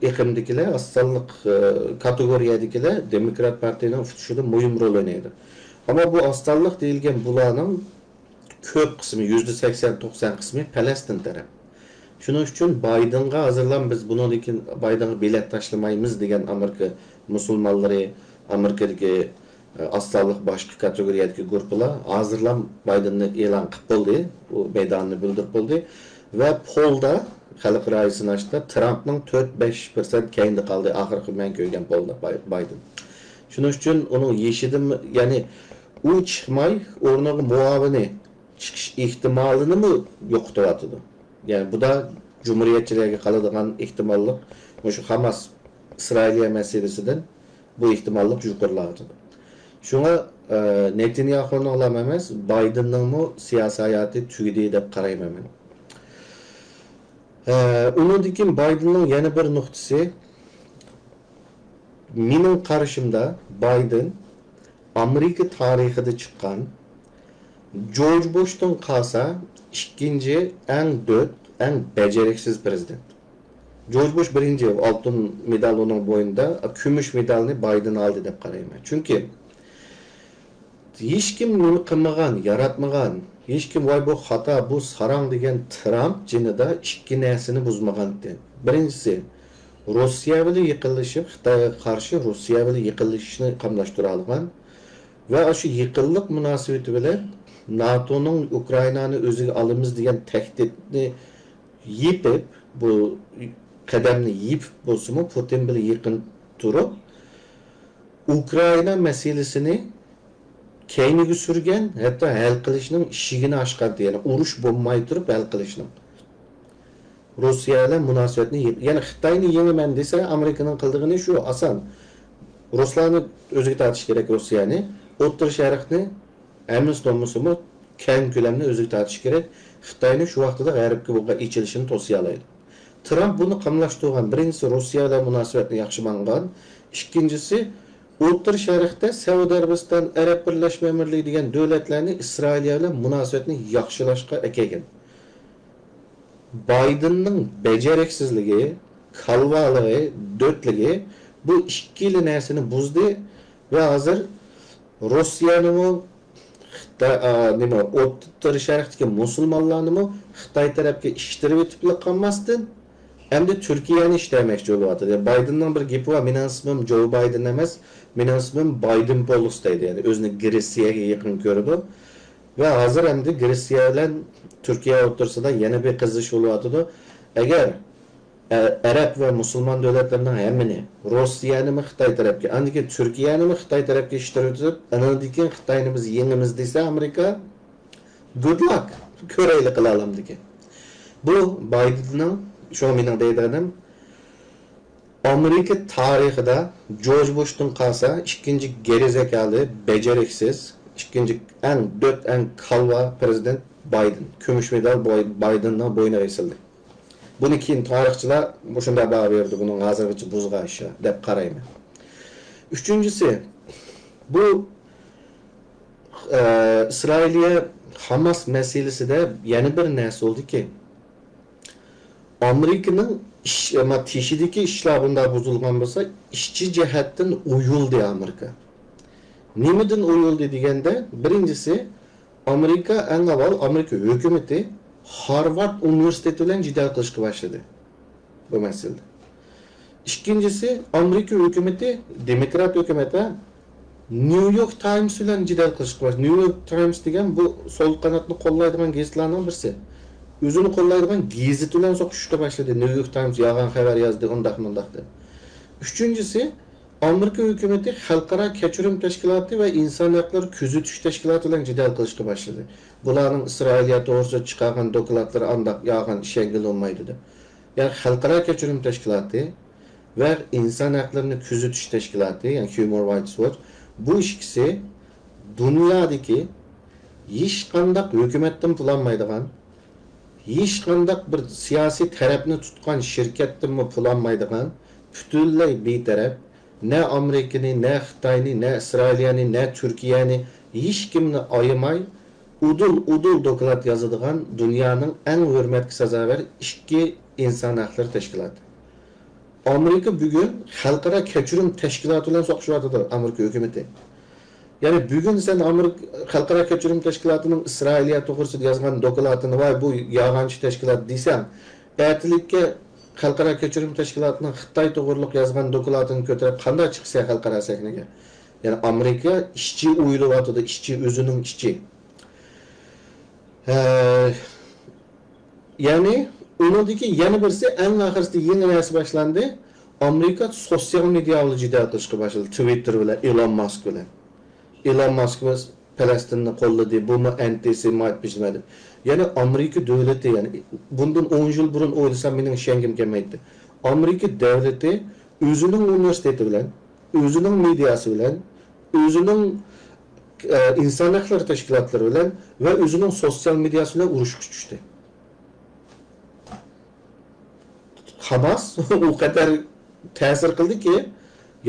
ئېقىمدىكىلەر، ئاز سانلىق، ئە، كاتېگورىيەدىكىلەر دېموكرات پارتىيىنىڭ ئۇتۇشىدا مۇھىم رول ئوينايدۇ. ئەمما بۇ ئاز سانلىق دېيىلگەن بۇلارنىڭ كۆپ قىسمى، يۈزدە سەكسەن توقسان قىسمى پەلەستىن تەرەپ. شۇنىڭ ئۈچۈن بايدېنغا ھازىرلام بىز بۇنىڭدىن كېيىن بايدېنغا بېلەت تاشلىمايمىز دېگەن ئامېرىكا مۇسۇلمانلىرى، ئامېرىكىدىكى ئاز سانلىق باشقا كاتېگورىيەدىكى گۇرۇپپىلار ھازىرلا بايدېننى ئېلان قىلىپ بولدى، ئۇ مەيدانىنى بىلدۈرۈپ بولدى ۋە پولدا، خەلقئارا سىناشتا ترامپنىڭ تۆت بەش پىرسەنت كەينىدە قالدى، ئاخىرقى مەن كۆرگەن پولدا باي-، بايدېن. شۇنىڭ ئۈچۈن ئۇنىڭ يېشىدىن، يەنى ئۇ چىقماي، ئورنىغا مۇئاۋىنى چىقىش ئېھتىمالىنىمۇ يوقىتىۋاتىدۇ. يەنى بۇ دا جۇمھۇرىيەتچىلەرگە قالىدىغان ئېھتىماللىق، مۇشۇ خاماس ئىسرائىلىيە مەسىلىسىدىن بۇ ئېھتىماللىق يۇقىرىلاۋاتىدۇ. شۇڭا، ئە، نېتانياھۇنىڭلام ئەمەس، بايدېننىڭمۇ سىياسىي ھاياتى تۈگىدى دەپ قارايمەن مەن. ئە، ئۇنىڭدىن كېيىن بايدېننىڭ يەنە بىر نۇقتىسى، مېنىڭ قارىشىمدا، بايدېن ئامېرىكا تارىخىدا چىققان، جورج بۇشتىن قالسا ئىككىنچى ئەڭ دۆت، ئەڭ بەجەرەكسىز پىرېزىدېنت. جورج بۇش بىرىنچى ئالتۇن مېدال ئۇنىڭ بوينىدا، كۈمۈش مېدالنى بايدېن ئالدى دەپ قارايمەن. چۈنكى ھېچكىم نېمە قىلمىغان، ياراتمىغان، ھېچكىم «ۋاي، بۇ خاتا، بۇ ساراڭ» دېگەن ترامپ جېنىدا ئىككى نەرسىنى بۇزمىغانتى. بىرىنچىسى، روسىيە بىلەن يېقىنلىشىپ، خىتايغا قارشى روسىيە بىلەن يېقىنلىشىشنى قاملاشتۇرالىغان ۋە شۇ يېقىنلىق مۇناسىۋىتى بىلەن ناتونىڭ ئۇكرائىنانى ئۆزىگە ئالىمىز دېگەن تەھدىتنى يېپىپ، بۇ قەدەمنى يېپىپ بولسىمۇ، پۇتىن بىلەن يېقىن تۇرۇپ، ئۇكرائىنا مەسىلىسىنى كەينىگە سۈرگەن، ھەتتا ھەل قىلىشنىڭ ئىشىكىنى ئاچقانتى، يەنى ئۇرۇش بولماي تۇرۇپ ھەل قىلىشنىڭ. روسىيە بىلەن مۇناسىۋەتنى يېڭ-، يەنى خىتاينى يېڭىمەن دېسە، ئامېرىكىنىڭ قىلىدىغىنى شۇ، ئاسان. رۇسلارنى ئۆزىگە تارتىش كېرەك، روسىيەنى. ئوتتۇرا شەرقنى ھەممىسى بولمىسىمۇ، كەڭ كۆلەمنى ئۆزىگە تارتىش كېرەك. خىتاينى شۇ ۋاقتىدا غەربكە بولغان ئېچىلىشىنى توسىيالايدۇ. ترامپ بۇنى قاملاشتۇرغان، بىرىنچىسى، روسىيە بىلەن مۇناسىۋەتنى ياخشى ماڭغان. ئىككىنچىسى، ئوتتۇرا شەرقتە سەئۇدى ئەرەبىستان، ئەرەب بىرلەشمە ئەمىرلىكى دېگەن دۆلەتلەرنى ئىسرائىلىيە بىلەن مۇناسىۋەتنى ياخشىلاشقا ئەكەلگەن. بايدېننىڭ بەجەرەكسىزلىكى، كالۋالىقى، دۆتلۈكى بۇ ئىككىلا نەرسىنى بۇزدى ۋە ھازىر روسىيەنىمۇ، خىتاي، ئا، نېمە، ئوتتۇرا شەرقتىكى مۇسۇلمانلارنىمۇ خىتاي تەرەپكە ئىتتىرىۋېتىپلا قالماستىن، ئەمدى تۈركىيەنى ئىتتەرمەكچى بولۇۋاتىدۇ. بايدېننىڭ بىر گېپى بار، «مېنىڭ ئىسمىم جو بايدېن ئەمەس، مېنىڭ ئىسمىم بايدېن بولۇس» دەيدۇ. يەنى ئۆزىنى گرېتسىيەگە يېقىن كۆرىدۇ. ۋە ھازىر ئەمدى گرېتسىيە بىلەن تۈركىيە ئوتتۇرىسىدا يەنە بىر قىزىشىش بولۇۋاتىدۇ. ئەگەر ئە-، ئەرەب ۋە مۇسۇلمان دۆلەتلىرىنىڭ ھەممىنى، روسىيەنىمۇ خىتاي تەرەپكە، ئاندىن كېيىن تۈركىيەنىمۇ خىتاي تەرەپكە ئىتتىرىۋېتىپ، ئانىڭدىن كېيىن خىتاينى بىز يېڭىمىز دېسە ئامېرىكا، good luck! كۆرەيلى قىلالامدىكىن. بۇ بايدېننىڭ، شۇڭا مېنىڭ دەيدىغىنىم، ئامېرىكا تارىخىدا جورج بۇشتىن قالسا ئىككىنچى گېرىزەكالى، بەجەرەكسىز، ئىككىنچى ئەڭ دۆت، ئەڭ كالۋا پىرېزىدېنت بايدېن. كۈمۈش مېدال باي-، بايدېننىڭ بوينىغا ئېسىلدى. بۇنى كېيىن تارىخچىلار مۇشۇنداق باھا بېرىدۇ، بۇنىڭ ھازىرغىچە بۇزغان ئىشى دەپ قارايمەن. ئۈچىنچىسى، بۇ ئىسرائىلىيە ھاماس مەسىلىسىدە يەنە بىر نەرسە بولدىكى، ئامېرىكىنىڭ ئىش، ما، تېشىدىكى ئىشلار بۇنداق بۇزۇلغان بولسا، ئىچكى جەھەتتىن ئويۇلدى ئامېرىكا. نېمىدىن ئويۇلدى دېگەندە، بىرىنچىسى، ئامېرىكا ئەڭ ئاۋۋال، ئامېرىكا ھۆكۈمىتى خارۋارد ئۇنىۋېرسىتېتى بىلەن جېدەل قىلىشقا باشلىدى بۇ مەسىلىدە. ئىككىنچىسى، ئامېرىكا ھۆكۈمىتى، دېموكرات ھۆكۈمەت، ھە، نيۇ يورك تايمس بىلەن جېدەل قىلىشقا باشلىدى. نيۇ يورك تايمس دېگەن بۇ سول قاناتنى قوللايدىغان گېزىتلەرنىڭ بىرسى. ئۆزىنى قوللايدىغان گېزىتى بىلەن سوقۇشۇشقا باشلىدى. نيۇ يورك تايمس يالغان خەۋەر يازدى، ئۇنداق مۇنداق دەپ. ئۈچىنچىسى، ئامېرىكا ھۆكۈمىتى خەلقئارا كەچۈرۈم تەشكىلاتى ۋە ئىنسان ھەقلىرى كۆزىتىش تەشكىلاتى بىلەن جېدەل قىلىشقا باشلىدى. بۇلارنىڭ ئىسرائىلىيە توغرىسىدا چىقارغان دوكلاتلىرى ئانداق يالغان، ئىشەنگىلى بولمايدۇ دەپ. يەنى خەلقئارا كەچۈرۈم تەشكىلاتى ۋە ئىنسان ھەقلىرىنى كۆزىتىش تەشكىلاتى، يەنى ھيۇمەن رايتس ۋوچ، بۇ ئىككىسى دۇنيادىكى ھېچقانداق ھۆكۈمەتتىن پۇل ئالمايدىغان، ھېچقانداق بىر سىياسىي تەرەپنى تۇتقان شىركەتتىنمۇ پۇل ئالمايدىغان، پۈتۈنلەي بىتەرەپ، نە ئامېرىكىنى، نە خىتاينى، نە ئىسرائىلىيەنى، نە تۈركىيەنى، ھېچكىمنى ئايىماي، ئۇدۇل-ئۇدۇل دوكلات يازىدىغان دۇنيانىڭ ئەڭ ھۆرمەتكە سازاۋەر ئىككى ئىنسان ھەقلىرى تەشكىلاتى. ئامېرىكا بۈگۈن خەلقئارا كەچۈرۈم تەشكىلاتى بىلەن سوقۇشۇۋاتىدۇ، ئامېرىكا ھۆكۈمىتى. يەنى بۈگۈن سەن ئامېرىكا خەلقئارا كەچۈرۈم تەشكىلاتىنىڭ ئىسرائىلىيە توغرىسىدا يازغان دوكلاتىنى، ۋاي، بۇ يالغانچى تەشكىلات دېسەڭ، ئەتىلىككە خەلقئارا كەچۈرۈم تەشكىلاتىنىڭ خىتاي توغرۇلۇق يازغان دوكلاتىنى كۆتۈرۈپ قانداق چىقىسەن خەلقئارا سەھنىگە؟ يەنى ئامېرىكا ئىچى ئويۇلۇۋاتىدۇ، ئىچى، ئۆزىنىڭ ئىچى. ھە، يەنى ئۇنىڭدىكى يەنە بىرسى، ئەڭ ئاخىرسىدا يېڭى نەرسە باشلاندى. ئامېرىكا سوتسىيال مېدىيا بىلەن جېدەل قىلىشقا باشلىدى، تىۋىتتېر بىلەن، ئېلون ماسك بىلەن. ئېلون ماسك پەلەستىننى قوللىدى، بۇمۇ ئەنتىسېمىت بىر نېمە دەپ. يەنى ئامېرىكا دۆلىتى، يەنى بۇندىن ئون يىل بۇرۇن ئويلىسام مېنىڭ ئىشەنگۈم كەلمەيتتى. ئامېرىكا دۆلىتى ئۆزىنىڭ ئۇنىۋېرسىتېتى بىلەن، ئۆزىنىڭ مېدىياسى بىلەن، ئۆزىنىڭ، ئە، ئىنسان ھەقلىرى تەشكىلاتلىرى بىلەن ۋە ئۆزىنىڭ سوتسىيال مېدىياسى بىلەن ئۇرۇشقا چۈشتى. ھاماس ئۇ قەدەر تەسىر قىلدىكى،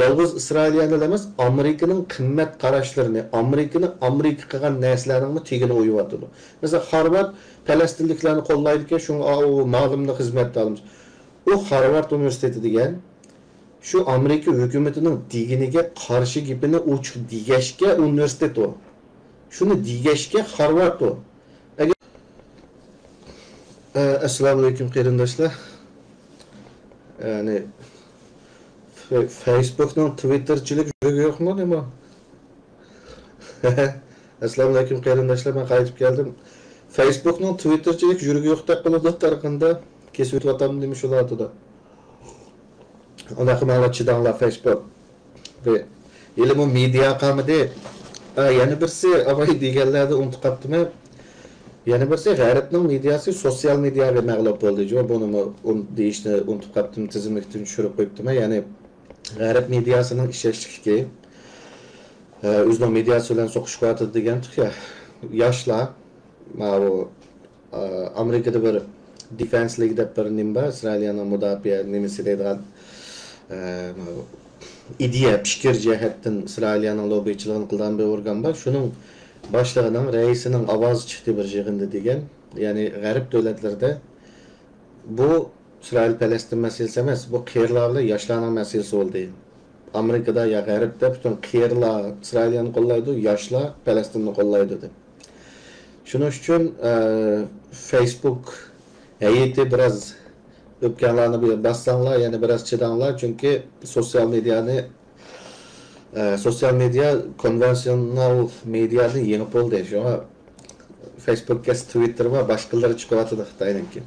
يالغۇز ئىسرائىلىيەنى ئەمەس، ئامېرىكىنىڭ قىممەت قاراشلىرىنى، ئامېرىكىنى ئامېرىكا قىلغان نەرسىلەرنىڭمۇ تېگىنى ئويۇۋاتىدۇ. مەسىلەن، خارۋارد پەلەستىنلىكلەرنى قوللايدىكەن، شۇڭا ئۇ مالىمنى خىزمەتتە ئالىمىز. ئۇ خارۋارد ئۇنىۋېرسىتېتى دېگەن، شۇ ئامېرىكا ھۆكۈمىتىنىڭ دېگىنىگە قارشى گېپىنى ئوچۇق دېگەچكە ئۇنىۋېرسىتېت ئۇ. شۇنى دېگەچكە خارۋارد ئۇ. ئەگەر، ئە، ئەسسالامۇئەلەيكۇم قېرىنداشلار. يەنى، فې-، فېيسبۇكنىڭ تىۋىتتېرچىلىك يۈرىكى يوقمۇ نېمە؟ ئەسسالامۇئەلەيكۇم قېرىنداشلار، مەن قايتىپ كەلدىم. فېيسبۇكنىڭ تىۋىتتېرچىلىك يۈرىكى يوقتەك قىلىدۇ تارقىندا. كېسىۋېتىۋاتامدۇ نېمە شۇلار ئاتىدا. ئۇنداق قىلماڭلار، چىداڭلار، فېيسبۇك. بى-، ھېلىمۇ مېدىيا قالمىدى. ئا، يەنە بىرسى، ئاۋاي دېگەنلەردە ئۇنتۇپ قاپتىمەن. يەنە بىرسى، غەربنىڭ مېدىياسى سوتسىيال مېدىياغا مەغلۇپ بولدى. جو، بۇنىمۇ ئۇن-، دېيىشنى ئۇنتۇپ قاپتىمەن، تىزىملىكتىن چۈشۈرۈپ قويۇپتىمەن. يەنى غەرب مېدىياسىنىڭ ئىشەنچلىكلىكى، ئە، ئۆزىنىڭ مېدىياسى بىلەن سوقۇشۇۋاتىدۇ دېگەن تۇيا. ياشلار، ماۋۇ ئامېرىكىدا بىر دېفېنس لىگ دەپ بىر نېمە بار، ئىسرائىلىيەنىڭ مۇداپىئە نېمىسى دەيدىغان، ئە، ئىدىيە، پىكىر جەھەتتىن ئىسرائىلىيەنىڭ لوببىچىلىقىنى قىلىدىغان بىر ئورگان بار. شۇنىڭ باشلىقىنىڭ، رەئىسىنىڭ ئاۋازى چىقتى بىر يىغىندا دېگەن. يەنى غەرب دۆلەتلىرىدە بۇ ئىسرائىل پەلەستىن مەسىلىسى ئەمەس، بۇ قېرىلار بىلەن ياشلارنىڭ مەسىلىسى بولدى. ئامېرىكىدا يا غەربتە پۈتۈن قېرىلار ئىسرائىلىيەنى قوللايدۇ، ياشلار پەلەستىننى قوللايدۇ دەپ. شۇنىڭ ئۈچۈن، ئە، فېيسبۇك ھەيئىتى بىراز ئۆپكەڭلارنى بىر باسساڭلار، يەنە بىراز چىداڭلار، چۈنكى سوتسىيال مېدىيانى، ئە، سوتسىيال مېدىيا كونۋېنسىيونال مېدىيادىن يېڭىپ بولدى. شۇڭا فېيسبۇك، تىۋىتتېر بار، باشقىلىرى چىقىۋاتىدۇ خىتاينىڭكى.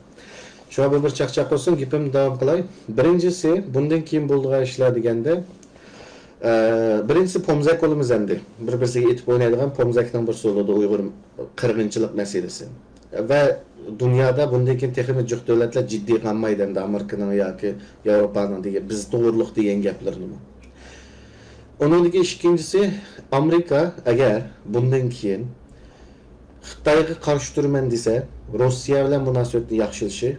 شۇڭا بۇ بىر چاقچاق بولسۇن، گېپىمنى داۋام قىلاي. بىرىنچىسى، بۇندىن كېيىن بولىدىغان ئىشلار دېگەندە، ئە، بىرىنچىسى، پومزەك بولىمىز ئەمدى. بىر-بىرسىگە ئېتىپ ئوينايدىغان پومزەكنىڭ بىرسى بولىدۇ، ئۇيغۇر قىرغىنچىلىق مەسىلىسى. ۋە دۇنيادا بۇندىن كېيىن تېخىمۇ جىق دۆلەتلەر جىددىي قالمايدۇ ئەمدى ئامېرىكىنىڭ ياكى ياۋروپانىڭ دېگەن، بىز توغرۇلۇق دېگەن گەپلىرىنىمۇ. ئۇنىڭدىن كېيىن ئىككىنچىسى، ئامېرىكا ئەگەر بۇندىن كېيىن خىتايغا قارشى تۇرىمەن دېسە، روسىيە بىلەن مۇناسىۋەتنى ياخشىلىشى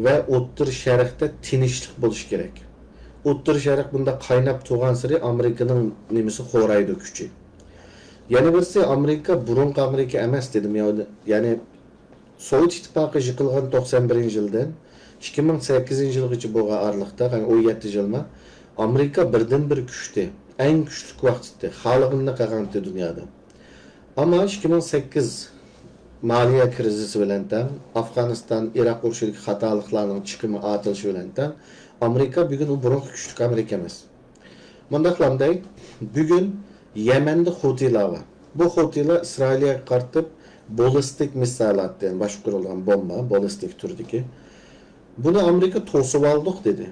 ۋە ئوتتۇرا شەرقتە تىنچلىق بولۇشى كېرەك. ئوتتۇرا شەرق بۇنداق قايناپ تۇرغانسېرى ئامېرىكىنىڭ نېمىسى خورايدۇ، كۈچى. يەنە بىرسى، ئامېرىكا بۇرۇنقى ئامېرىكا ئەمەس دېدىم. يا-، يەنى سوۋېت ئىتتىپاقى يىقىلغان توقسان بىرىنچى يىلدىن ئىككى مىڭ سەككىزىنچى يىلغىچە بولغان ئارىلىقتا، يەنى ئون يەتتە يىلما ئامېرىكا بىردىنبىر كۈچتى، ئەڭ كۈچلۈك ۋاقتىتى، خالىغىنىنى قىلغانتى دۇنيادا. ئەمما ئىككى مىڭ سەككىز مالىيە كىرىزىسى بىلەن تەڭ، ئافغانىستان، ئىراق ئۇرۇشىدىكى خاتالىقلارنىڭ چىقىمى ئارتىلىشى بىلەن تەڭ، ئامېرىكا بۈگۈن ئۇ بۇرۇنقى كۈچلۈك ئامېرىكا ئەمەس. مۇنداقلام دەي، بۈگۈن يەمەندە خوتىلار بار. بۇ خوتىلار ئىسرائىلىيەگە قارىتىپ بالىستىك مىسسال ئاتتى، يەنى باشقۇرۇلغان بومبا، بالىستىك تۈردىكى. بۇنى ئامېرىكا توسۇۋالدۇق دېدى.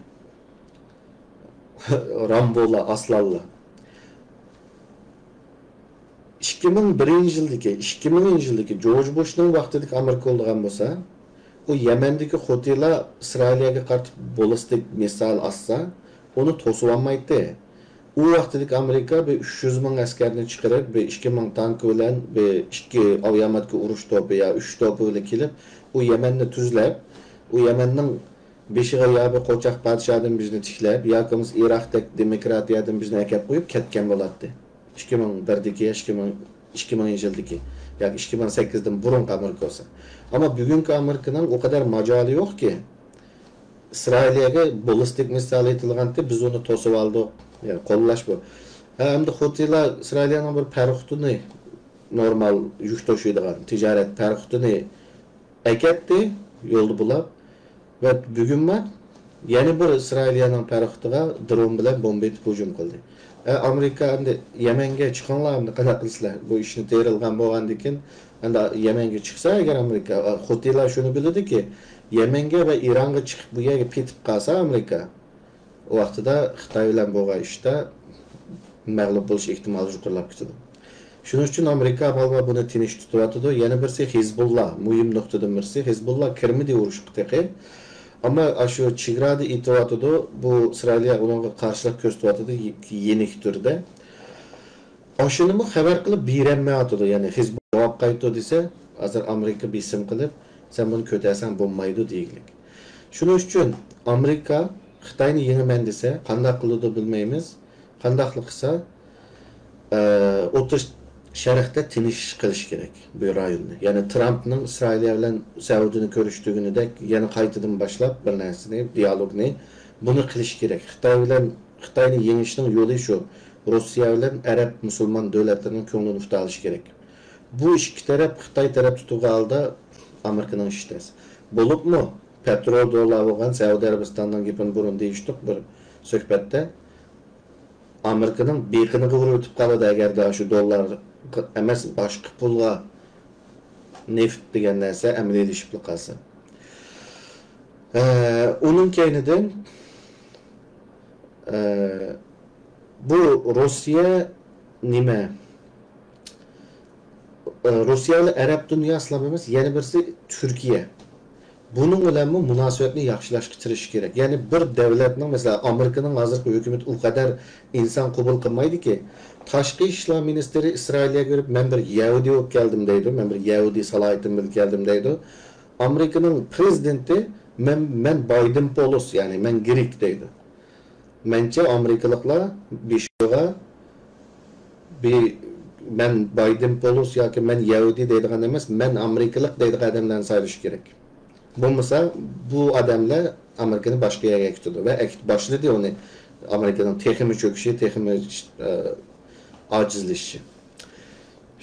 رامبولار، ئاسلانلار. ئىككى مىڭ بىرىنچى يىلدىكى، ئىككى مىڭىنچى يىلدىكى جورج بۇشنىڭ ۋاقتىدىكى ئامېرىكا بولىدىغان بولسا، ئۇ يەمەندىكى خوتىلار ئىسرائىلىيەگە قارىتىپ بالىستىك مىسسال ئاتسا، ئۇنى توسۇۋالمايتتى. ئۇ ۋاقتىدىكى ئامېرىكا بىر ئۈچ يۈز مىڭ ئەسكەرنى چىقىرىپ، بىر ئىككى مىڭ تانكا بىلەن، بىر ئىككى ئاۋىياماتكا ئۇرۇش توپى يا ئۈچ توپى بىلەن كېلىپ، ئۇ يەمەننى تۈزلەپ، ئۇ يەمەننىڭ بېشىغا يا بىر قوچاق پادىشاھىدىن بىرنى تىكلەپ، ياكى بولمىسا ئىراقتەك دېموكراتىيەدىن بىرنى ئەكەپ قويۇپ كەتكەن بولاتتى. ئىككى مىڭ بىردىكى يا ئىككى مىڭ، ئىككى مىڭىنچى يىلدىكى ياكى ئىككى مىڭ سەككىزدىن بۇرۇنقى ئامېرىكا بولسا. ئەمما بۈگۈنكى ئامېرىكىنىڭ ئۇ قەدەر ماجالى يوقكى، ئىسرائىلىيەگە بالىستىك مىسسال ئېتىلغانتى، بىز ئۇنى توسۇۋالدۇق. يەنى قوللاش بۇ. ھە، ئەمدى خوتىيلار ئىسرائىلىيەنىڭ بىر پەرىخوتىنى، نورمال يۈك توشۇيدىغان تىجارەت پەرىخوتىنى ئەكەتتى، يولدا بۇلاپ. ۋە بۈگۈنمۇ يەنە بىر ئىسرائىلىيەنىڭ پەرىخوتىغا درون بىلەن بومبا ئېتىپ ھۇجۇم قىلدى. ئە، ئامېرىكا ئەمدى يەمەنگە چىقىڭلار، ئەمدى قانداق قىلىسىلەر؟ بۇ ئىشنى تېرىلغان بولغاندىكىن، ئەمدى يەمەنگە چىقسا ئەگەر ئامېرىكا، ئا، خوتىيلار شۇنى بىلىدۇكى، يەمەنگە ۋە ئىرانغا چىقىپ بۇ يەرگە پېتىپ قالسا ئامېرىكا، ئۇ ۋاقتىدا خىتاي بىلەن بولغان ئىشتا مەغلۇپ بولۇش ئېھتىمالى يۇقىرىلاپ كېتىدۇ. شۇنىڭ ئۈچۈن ئامېرىكا ئاۋۋال بۇنى تىنچ تۇتۇۋاتىدۇ. يەنە بىرسى ھېزبۇللا، مۇھىم نۇقتىدىن بىرسى، ھېزبۇللا كىرمىدى ئۇرۇشقا تېخى. ئەمما ئاشۇ چېگرادا ئېتىۋاتىدۇ، بۇ ئىسرائىلىيە ئۇنىڭغا قارشىلىق كۆرسىتىۋاتىدۇ، يېنىك تۈردە. ئاشۇنىمۇ خەۋەر قىلىپ بېرەلمەيۋاتىدۇ. يەنى ھېزبۇللا جاۋاب قايتۇر دېسە، ھازىر ئامېرىكا بېسىم قىلىپ، سەن بۇنى كۆتەرسەڭ بولمايدۇ دېگۈلۈك. شۇنىڭ ئۈچۈن ئامېرىكا خىتاينى يېڭىمەن دېسە، قانداق قىلىدۇ بىلمەيمىز. قانداقلىق قىلسا، ئە، ئوتتۇرا شەرقتە تىنچ قىلىش كېرەك بۇ رايوننى. يەنى ترامپنىڭ ئىسرائىلىيە بىلەن سەئۇدىنى كۆرۈشتۈرگىنىدەك يەنە قايتىدىن باشلاپ بىر نەرسىنى، دىيالوگنى بۇنى قىلىش كېرەك. خىتاي بىلەن، خىتاينى يېڭىشنىڭ يولى شۇ. روسىيە بىلەن ئەرەب مۇسۇلمان دۆلەتلىرىنىڭ كۆڭلىنى ئۇتالىشى كېرەك. بۇ ئىككى تەرەپ خىتاي تەرەپ تۇتۇلغان ھالدا ئامېرىكىنىڭ ئىشى تەس. بولۇپمۇ پەترو دوللار بولغان سەئۇدى ئەرەبىستاننىڭ گېپىنى بۇرۇن دېيىشتۇق بىر سۆھبەتتە. ئامېرىكىنىڭ بېقىنىغا ئۇرۇۋېتىپ قالىدۇ، ئەگەردە شۇ دوللار ئەمەس، باشقا پۇلغا نېفىت دېگەن نەرسە ئەمەلىيلىشىپلا قالسا. ئە، ئۇنىڭ كەينىدىن، ئە، بۇ روسىيە نېمە؟ ئە، روسىيە بىلەن ئەرەب دۇنياسىلا ئەمەس، يەنە بىرسى تۈركىيە. بۇنىڭ بىلەنمۇ مۇناسىۋەتنى ياخشىلاشقا تىرىشىش كېرەك. يەنى بىر دۆلەتنىڭ، مەسىلەن، ئامېرىكىنىڭ ھازىرقى ھۆكۈمىتى ئۇ قەدەر ئىنسان قوبۇل قىلمايدۇكى، تاشقى ئىشلار مىنىستىرى ئىسرائىلىيەگە بېرىپ، مەن بىر يەھۇدىي بولۇپ كەلدىم دەيدۇ، مەن بىر يەھۇدىي سالاھىيىتىم بىلەن كەلدىم دەيدۇ. ئامېرىكىنىڭ پرېزىدېنتى، مەن، مەن بايدىن پولۇس، يەنى مەن گرېك دەيدۇ. مەنچە ئامېرىكىلىقلار بېشىغا بى-، مەن بايدىن پولۇس ياكى مەن يەھۇدىي دەيدىغان ئەمەس، مەن ئامېرىكىلىق دەيدىغان ئادەملەرنى سايلىشى كېرەك. بولمىسا بۇ ئادەملەر ئامېرىكىنى باشقا يەرگە ئەكېتىدۇ ۋە ئەكېتىپ باشلىدى ئۇنى. ئامېرىكىنىڭ تېخىمۇ چۆكۈشى، تېخىمۇ، ئە، ئاجىزلىشىشى.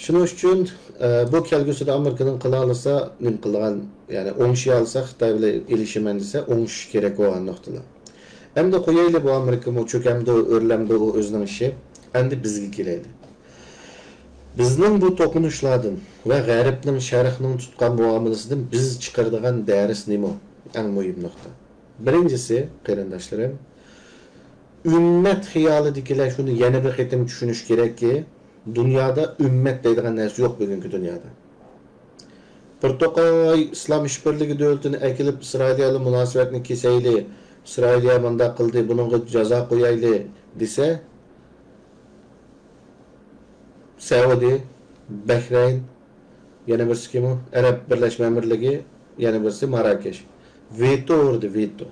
شۇنىڭ ئۈچۈن، ئە، بۇ كەلگۈسىدە ئامېرىكىنىڭ قىلالىسا، نېمە قىلىدىغان، يەنى ئوڭشىيالىسا، خىتاي بىلەن ئېلىشىمەن دېسە، ئوڭشىشى كېرەك بولغان نۇقتىلار. ئەمدى قويايلى، بۇ ئامېرىكىمۇ چۆكەمدۇ، ئۆرلەمدۇ، ئۇ ئۆزىنىڭ ئىشى. ئەمدى بىزگە كېلەيلى. بىزنىڭ بۇ توقۇنۇشلاردىن ۋە غەربنىڭ، شەرقنىڭ تۇتقان مۇئامىلىسىدىن بىز چىقىرىدىغان دەرس نېمە؟ ئەڭ مۇھىم نۇقتا. بىرىنچىسى، قېرىنداشلىرىم، ئۈممەت خىيالىدىكىلەر شۇنى يەنە بىر قېتىم چۈشىنىشى كېرەككى، دۇنيادا ئۈممەت دەيدىغان نەرسە يوق بۈگۈنكى دۇنيادا. بىر توقاي ئىسلام ئىشبىرلىكى دۆلىتىنى ئەكېلىپ، ئىسرائىلىيە بىلەن مۇناسىۋەتنى كېسەيلى، ئىسرائىلىيە مۇنداق قىلدى، بۇنىڭغا جازا قويايلى دېسە، سەئۇدى، بەھرەين، يەنە بىرسى كىمۇ؟ ئەرەب بىرلەشمە ئەمىرلىكى، يەنە بىرسى ماراكەش. ۋېتو ئۇردى، ۋېتو.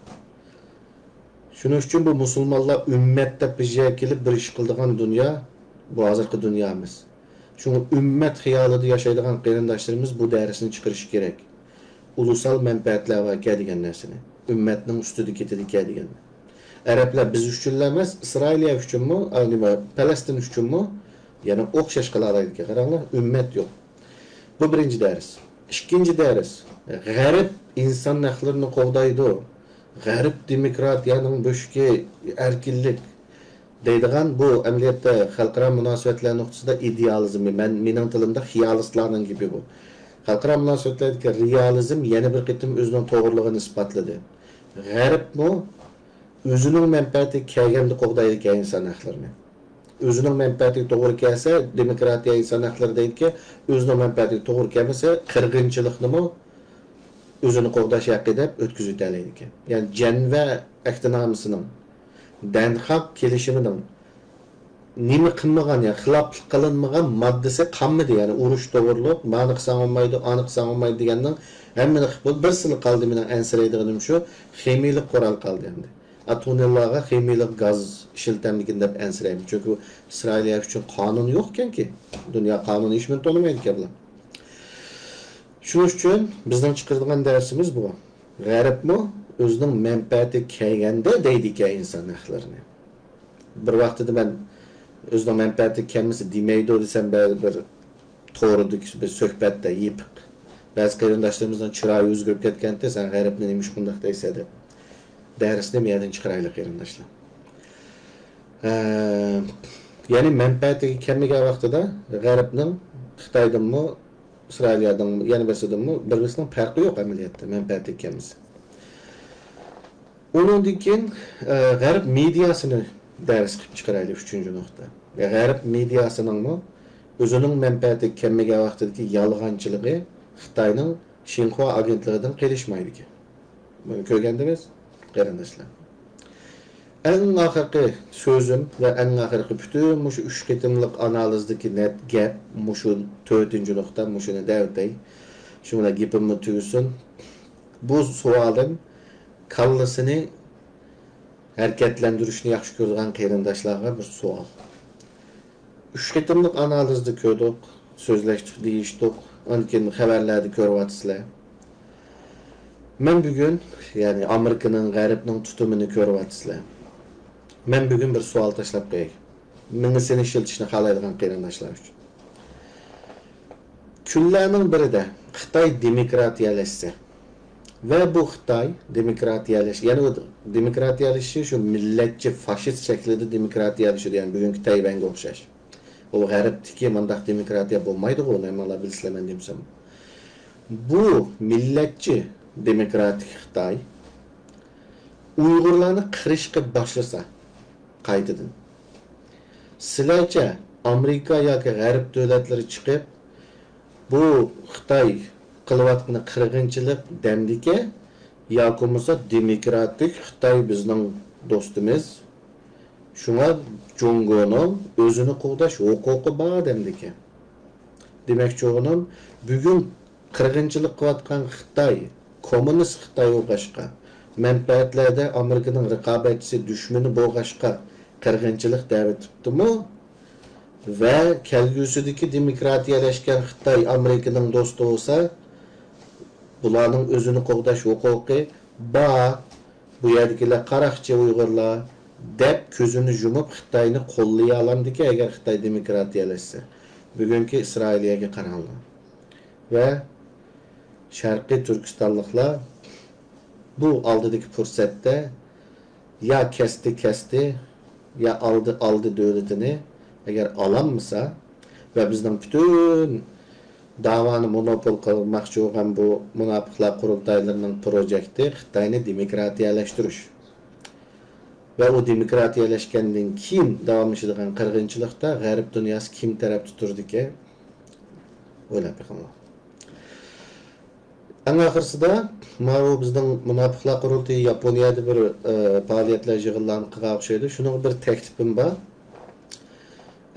شۇنىڭ ئۈچۈن بۇ مۇسۇلمانلار ئۈممەت دەپ بىر يەرگە كېلىپ بىر ئىش قىلىدىغان دۇنيا، بۇ ھازىرقى دۇنيا ئەمەس. شۇڭا ئۈممەت خىيالىدا ياشايدىغان قېرىنداشلىرىمىز بۇ دەرسنى چىقىرىشى كېرەك. ئۇلۇسال مەنپەئەتلەر باركەن دېگەن نەرسىنى، ئۈممەتنىڭ ئۈستىدە كېتىدىكەن دېگەننى. ئەرەبلەر بىز ئۈچۈنلا ئەمەس، ئىسرائىلىيە ئۈچۈنمۇ، ئا، نېمە، پەلەستىن ئۈچۈنمۇ يەنە ئوخشاش قىلالايدىكەن. قاراڭلار، ئۈممەت يوق. بۇ بىرىنچى دەرس. ئىككىنچى دەرس. غەرب ئىنسان ھەقلىرىنى قوغدايدۇ. غەرب دېموكراتىيەنىڭ بۆشۈكى، ئەركىنلىك دەيدىغان بۇ ئەمەلىيەتتە خەلقئارا مۇناسىۋەتلەر نۇقتىسىدا ئىدېئالىزمى، مەن، مېنىڭ تىلىمدا خىيالىستلارنىڭ گېپى بۇ. خەلقئارا مۇناسىۋەتلەردىكى رېئالىزم يەنە بىر قېتىم ئۆزىنىڭ توغرىلىقىنى ئىسپاتلىدى. غەربمۇ ئۆزىنىڭ مەنپەئەتىگە كەلگەندە قوغدايدىكەن ئىنسان ھەقلىرىنى. ئۆزىنىڭ مەنپەئەتىگە توغرا كەلسە، دېموكراتىيە، ئىنسان ھەقلىرى دەيدىكەن، ئۆزىنىڭ مەنپەئەتىگە توغرا كەلمىسە، قىرغىنچىلىقنىمۇ ئۆزىنى قوغداش ھەققى دەپ ئۆتكۈزۈۋېتەلەيدىكەن. يەنى جەنۋە ئەھدىنامىسىنىڭ، دەنخاك كېلىشىمىنىڭ نېمە قىلمىغان، يەنى خىلاپلىق قىلىنمىغان ماددىسى قالمىدى. يەنى ئۇرۇش توغرۇلۇق، مانى قىلساڭ بولمايدۇ، ئانى قىلساڭ بولمايدۇ دېگەننىڭ ھەممىنى قىلىپ بولدى. بىرسىلا قالدى مېنىڭ ئەنسىرەيدىغىنىم شۇ، خىمىيىلىك قورال قالدى ئەمدى. ئاتونېللارغا خىمىيىلىك گاز ئىشلىتەمدىكىن دەپ ئەنسىرەيمەن. چۈنكى ئىسرائىلىيە ئۈچۈن قانۇن يوقكەنكى. دۇنيا قانۇنى ھېچنېمىنى تونۇمايدىكەن بۇلار. شۇنىڭ ئۈچۈن بىزنىڭ چىقىرىدىغان دەرسىمىز بۇ. غەربمۇ ئۆزىنىڭ مەنپەئەتىگە كەلگەندە دەيدىكەن ئىنسان ھەقلىرىنى. بىر ۋاقتىدا مەن ئۆزىنىڭ مەنپەئەتىگە كەلمىسە دېمەيدۇ دېسەم، بەزى بىر تورىدىكى بىر سۆھبەتتە يېپىق. بەزى قېرىنداشلىرىمىزنىڭ چىرايى ئۆزگىرىپ كەتكەنتى، سەن غەربنى نېمىشقا ئۇنداق دەيسەن دەپ. دەرسنى مۇ يەردىن چىقىرايلى قېرىنداشلار. ئە، يەنى مەنپەئەتىگە كەلمىگەن ۋاقتىدا غەربنىڭ خىتايدىنمۇ، ئىسرائىلىيەدىن، يەنە بىرسىدىنمۇ بىر-بىرسىنىڭ پەرقى يوق ئەمەلىيەتتە، مەنپەئەتىگە كەلمىسە. ئۇنىڭدىن كېيىن، ئە، غەرب مېدىياسىنى دەرس قىلىپ چىقىرايلى، ئۈچىنچى نۇقتا. غەرب مېدىياسىنىڭمۇ ئۆزىنىڭ مەنپەئەتىگە كەلمىگەن ۋاقتىدىكى يالغانچىلىقى خىتاينىڭ شىنخۇا ئاگېنتلىقىدىن قېلىشمايدىكەن. بۇنى كۆرگەندىمىز، قېرىنداشلار. ئەڭ ئاخىرقى سۆزۈم ۋە ئەڭ ئاخىرقى پۈتۈن مۇشۇ ئۈچ قېتىملىق ئانالىزدىكى نەت گەپ مۇشۇ تۆتىنچى نۇقتا، مۇشۇنى دەۋېتەي. شۇ بىلەن گېپىممۇ تۈگىسۇن. بۇ سوئالىم كاللىسىنى ھەرىكەتلەندۈرۈشنى ياخشى كۆرىدىغان قېرىنداشلارغا بىر سوئال. ئۈچ قېتىملىق ئانالىزدا كۆردۇق، سۆزلەشتۇق، دېيىشتۇق، ئاندىن كېيىن خەۋەرلەردە كۆرۈۋاتىسىلەر. مەن بۈگۈن، يەنى ئامېرىكىنىڭ، غەربنىڭ تۇتۇمىنى كۆرۈۋاتىسىلەر. مەن بۈگۈن بىر سوئال تاشلاپ قوياي. مېڭىسىنى ئىشلىتىشنى خالايدىغان قېرىنداشلار ئۈچۈن. كۈنلەرنىڭ بىرىدە خىتاي دېموكراتىيەلەشسە ۋە بۇ خىتاي دېموكراتىيەلەش، يەنى ئۇ دېموكراتىيەلىشىشى شۇ مىللەتچى، فاشىست شەكلىدە دېموكراتىيەلىشىدۇ، يەنى بۈگۈنكى تەيۋەنگە ئوخشاش. ئۇ غەربتىكى مۇنداق دېموكراتىيە بولمايدىغۇ، ئۇنى ھەممىڭلار بىلىسىلەر، مەن دېمىسەم. بۇ مىللەتچى دېموكراتىك خىتاي ئۇيغۇرلارنى قىرىشقا باشلىسا، قايتىدىن. سىلەرچە، ئامېرىكا ياكى غەرب دۆلەتلىرى چىقىپ، بۇ خىتاي قىلىۋاتقىنى قىرغىنچىلىق دەمدىكەن، ياكى بولمىسا دېموكراتىك خىتاي بىزنىڭ دوستىمىز، شۇڭا جۇڭگونىڭ ئۆزىنى قوغداش ھوقۇقى بار دەمدىكەن. دېمەكچى بولغىنىم، بۈگۈن قىرغىنچىلىق قىلىۋاتقان خىتاي، كوممۇنىست خىتاي بولغاچقا، مەنپەئەتلەردە ئامېرىكىنىڭ رىقابەتچىسى، دۈشمىنى بولغاچقا، قىرغىنچىلىق دەۋېتىپتىمۇ؟ ۋە كەلگۈسىدىكى دېموكراتىيەلەشكەن خىتاي ئامېرىكىنىڭ دوستى بولسا، بۇلارنىڭ ئۆزىنى قوغداش ھوقۇقى بار، بۇ يەردىكىلەر قاراقچى ئۇيغۇرلار، دەپ كۆزىنى يۇمۇپ خىتاينى قوللىيالامدىكەن، ئەگەر خىتاي دېموكراتىيەلەشسە. بۈگۈنكى ئىسرائىلىيەگە قاراڭلار. ۋە شەرقىي تۈركىستانلىقلار بۇ ئالدىدىكى پۇرسەتتە يا كەستى كەستى، يا ئالدى ئالدى دۆلىتىنى ئەگەر ئالالمىسا ۋە بىزنىڭ پۈتۈن داۋانى مونوپول قىلماقچى بولغان بۇ مۇناپىقلار قۇرۇلتايلىرىنىڭ پروجېكتى خىتاينى دېموكراتىيەلەشتۈرۈش. ۋە ئۇ دېموكراتىيەلەشكەندىن كېيىن داۋاملىشىدىغان قىرغىنچىلىقتا غەرب دۇنياسى كىم تەرەپتە تۇرىدىكەن؟ ئويلاپ بېقىڭلار. ئەڭ ئاخىرسىدا، ماۋۇ بىزنىڭ مۇناپىقلار قۇرۇلتىيى ياپونىيەدە بىر، ئە، پائالىيەتلەر، يىغىنلارنى قىلغان ئوخشايدۇ. شۇنىڭغا بىر تەكلىپىم بار.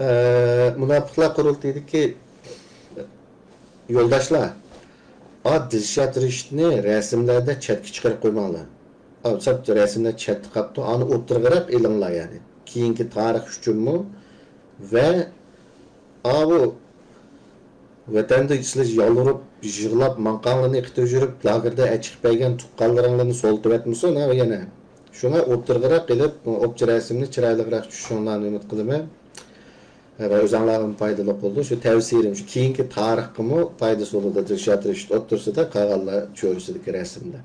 ئە، مۇناپىقلار قۇرۇلتىيىدىكى يولداشلار، ئا، دىلشات رىشىتنى رەسىملەردە چەتكە چىقىرىپ قويماڭلار. ئا، سەپ رەسىملەر چەتتە قاپتۇ، ئانى ئوتتۇرىغىراق ئېلىڭلار، يەنى. كېيىنكى تارىخ ئۈچۈنمۇ ۋە ئاۋۇ ۋەتەندە سىلەر يالۋۇرۇپ، يىغلاپ، ماڭقاڭلارنى ئېقىتىپ يۈرۈپ، لاگېردا ئەچىقىپ بەرگەن تۇغقانلىرىڭلارنى سولىتىۋەتمىسۇن ھە يەنە. شۇڭا ئوتتۇرىغىراق ئېلىپ، ئوپچە رەسىمنى چىرايلىقراق چۈشۈرۈشۈڭلارنى ئۈمىد قىلىمەن. ۋە ئۆزۈڭلارغىمۇ پايدىلىق بولىدۇ. شۇ تەۋسىيەم، شۇ كېيىنكى تارىخقىمۇ پايدىسى بولىدۇ. دىلشات رەشىت ئوتتۇرىسىدا، قالغانلار چۆرىسىدىكى رەسىمدە.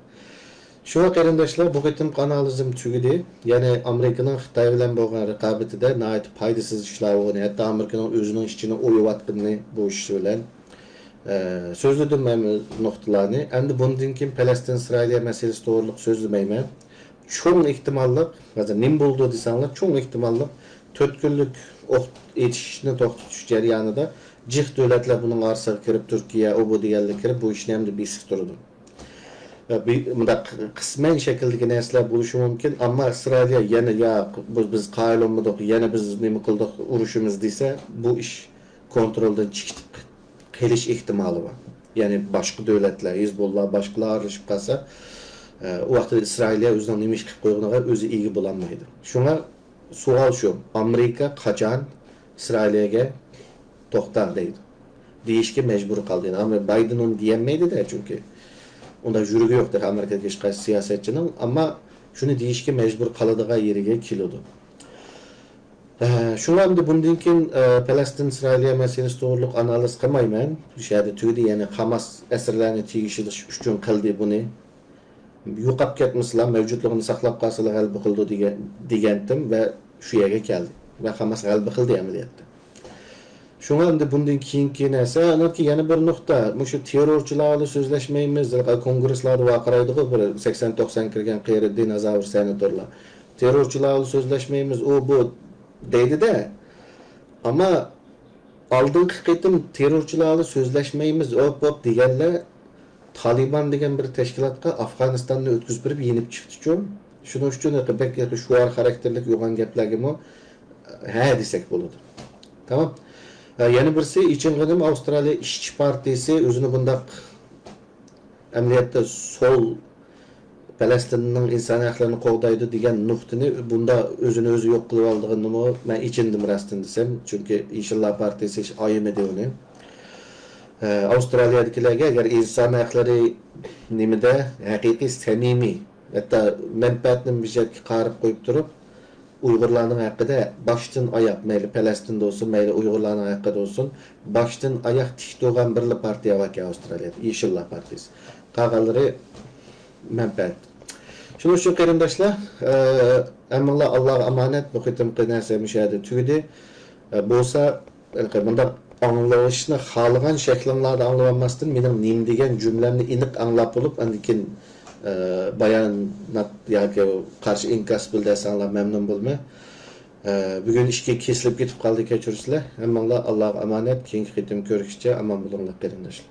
شۇڭا قېرىنداشلار، بۇ قېتىمقى ئانالىزىم تۈگىدى. يەنى ئامېرىكىنىڭ خىتاي بىلەن بولغان رىقابىتىدە ناھايىتى پايدىسىز ئىشلار بولغىنى، ھەتتا ئامېرىكىنىڭ ئۆزىنىڭ ئىچىنى ئويۇۋاتقىنىنى بۇ ئىش بىلەن، ئە، سۆزلىدىم مەن نۇقتىلارنى. ئەمدى بۇندىن كېيىن پەلەستىن ئىسرائىلىيە مەسىلىسى توغرىلىق سۆزلىمەيمەن. چوڭ ئېھتىماللىق، ھازىر نېمە بولىدۇ دېسەڭلار، چوڭ ئېھتىماللىق تۆت كۈنلۈك ئوق ئېتىشنى توختىتىش جەريانىدا جىق دۆلەتلەر بۇنىڭ ئارىسىغا كىرىپ، تۈركىيە، ئۇ بۇ دېگەنلەر كىرىپ، بۇ ئىشنى ئەمدى بېسىپ تۇرىدۇ. ۋە بى-، مۇنداق قىسمەن شەكىلدىكى نەرسىلەر بولۇشى مۇمكىن، ئەمما ئىسرائىلىيە يەنە، ياق، بۇ، بىز قايىل بولمىدۇق، يەنە بىز نېمە قىلدۇق، ئۇرۇشىمىز دېسە، بۇ ئىش كونترولدىن چىقىپ قېلىش ئېھتىمالى بار. يەنى باشقا دۆلەتلەر، ھېزبۇللا، باشقىلار ئارىلىشىپ قالسا، ئە، ئۇ ۋاقىتتا ئىسرائىلىيە ئۆزىنىڭ نېمە ئىش قىلىپ قويغىنىغا ئۆزى ئىگە بولالمايدۇ. شۇڭا سوئال شۇ، ئامېرىكا قاچان ئىسرائىلىيەگە توختا دەيدۇ. دېيىشكە مەجبۇر قالدى. يەنى ئامېرىكا، بايدېن ئۇنى دېيەلمەيدۇ-دە، چۈنكى ئۇنداق يۈرىكى يوقتۇر ئامېرىكىدىكى ھېچقايسى سىياسەتچىنىڭ، ئەمما شۇنى دېيىشكە مەجبۇر قالىدىغان يېرىگە كېلىدۇ. ئە، شۇڭا ئەمدى بۇندىن كېيىن، ئە، پەلەستىن ئىسرائىلىيە مەسىلىسى توغرۇلۇق ئانالىز قىلمايمەن. شۇ يەردە تۈگىدى، يەنى خاماس ئەسىرلەرنى تېگىشىدىش ئۈچۈن قىلدى بۇنى. يوقاپ كەتمىسىلا، مەۋجۇتلۇقىنى ساقلاپ قالسىلا غەلىبە قىلىدۇ دېگەن، دېگەنتىم ۋە شۇ يەرگە كەلدى. ۋە خاماس غەلىبە قىلدى ئەمەلىيەتتە. شۇڭا ئەمدى بۇندىن كېيىنكى نەرسە، ئانىڭكى يەنە بىر نۇقتا، مۇشۇ تېررورچىلار بىلەن سۆزلەشمەيمىز، كونگرېسلاردا ۋارقىرايدىغۇ، بىر سەكسەن توقسان كىرگەن قېرى دىنوزاۋر سېناتورلار. تېررورچىلار بىلەن سۆزلەشمەيمىز، ئۇ بۇ دەيدۇ-دە. ئەمما ئالدىنقى قېتىم تېررورچىلار بىلەن سۆزلەشمەيمىز، ھوپ، ھوپ دېگەنلەر تالىبان دېگەن بىر تەشكىلاتقا ئافغانىستاننى ئۆتكۈزۈپ بېرىپ يېنىپ چىقتىچۇ. شۇنىڭ ئۈچۈن بەك شوئار خاراكتېرلىك يوغان گەپلەرگىمۇ ھە دېسەك بولىدۇ. تامام. ھە، يەنە بىرسى، ئېچىنغىنىم، ئاۋسترالىيە ئىشچى پارتىيىسى ئۆزىنى بۇنداق ئەمەلىيەتتە سول پەلەستىننىڭ ئىنسان ھەقلىرىنى قوغدايدۇ دېگەن نۇقتىنى بۇندا ئۆزىنى ئۆزى يوق قىلىۋالىدىغىنىنىمۇ مەن ئېچىندىم راستىنى دېسەم، چۈنكى يېشىللار پارتىيىسى ھېچ ئايىمىدى ئۇنى. ئە، ئاۋسترالىيەدىكىلەرگە ئەگەر ئىنسان ھەقلىرى نېمىدە ھەقىقىي سەمىمىي، ھەتتا مەنپەئەتنى بىر چەتكە قايرىپ قويۇپ تۇرۇپ، ئۇيغۇرلارنىڭ ھەققىدە باشتىن ئاياق، مەيلى پەلەستىندە بولسۇن، مەيلى ئۇيغۇرلارنىڭ ھەققىدە بولسۇن، باشتىن ئاياق تىك تۇرغان بىرلا پارتىيە باركەن ئاۋسترالىيەدە، يېشىللار پارتىيىسى. قالغانلىرى مەنپەئەت. شۇنىڭ ئۈچۈن قېرىنداشلار، ئە، ھەممىڭلار ئاللاغا ئامانەت، بۇ قېتىمقى نەرسە مۇشۇ يەردە تۈگىدى. ئە، بولسا، ھېلىقى مۇنداق ئاڭلىشنى خالىغان شەكلىڭلاردا ئاڭلىۋالماستىن، مېنىڭ نېمە دېگەن جۈملەمنى ئېنىق ئاڭلاپ بولۇپ، ئاندىن كېيىن، ئە، بايانات ياكى قارشى ئىنكاس بىلدۈرسەڭلار مەمنۇن بولىمەن. ئە، بۈگۈن ئىككى كېسىلىپ كېتىپ قالدى، كەچۈرسىلەر. ھەممىڭلار ئاللاغا ئامانەت، كېيىنكى قېتىم كۆرۈشكىچە ئامان بولۇڭلار، قېرىنداشلار.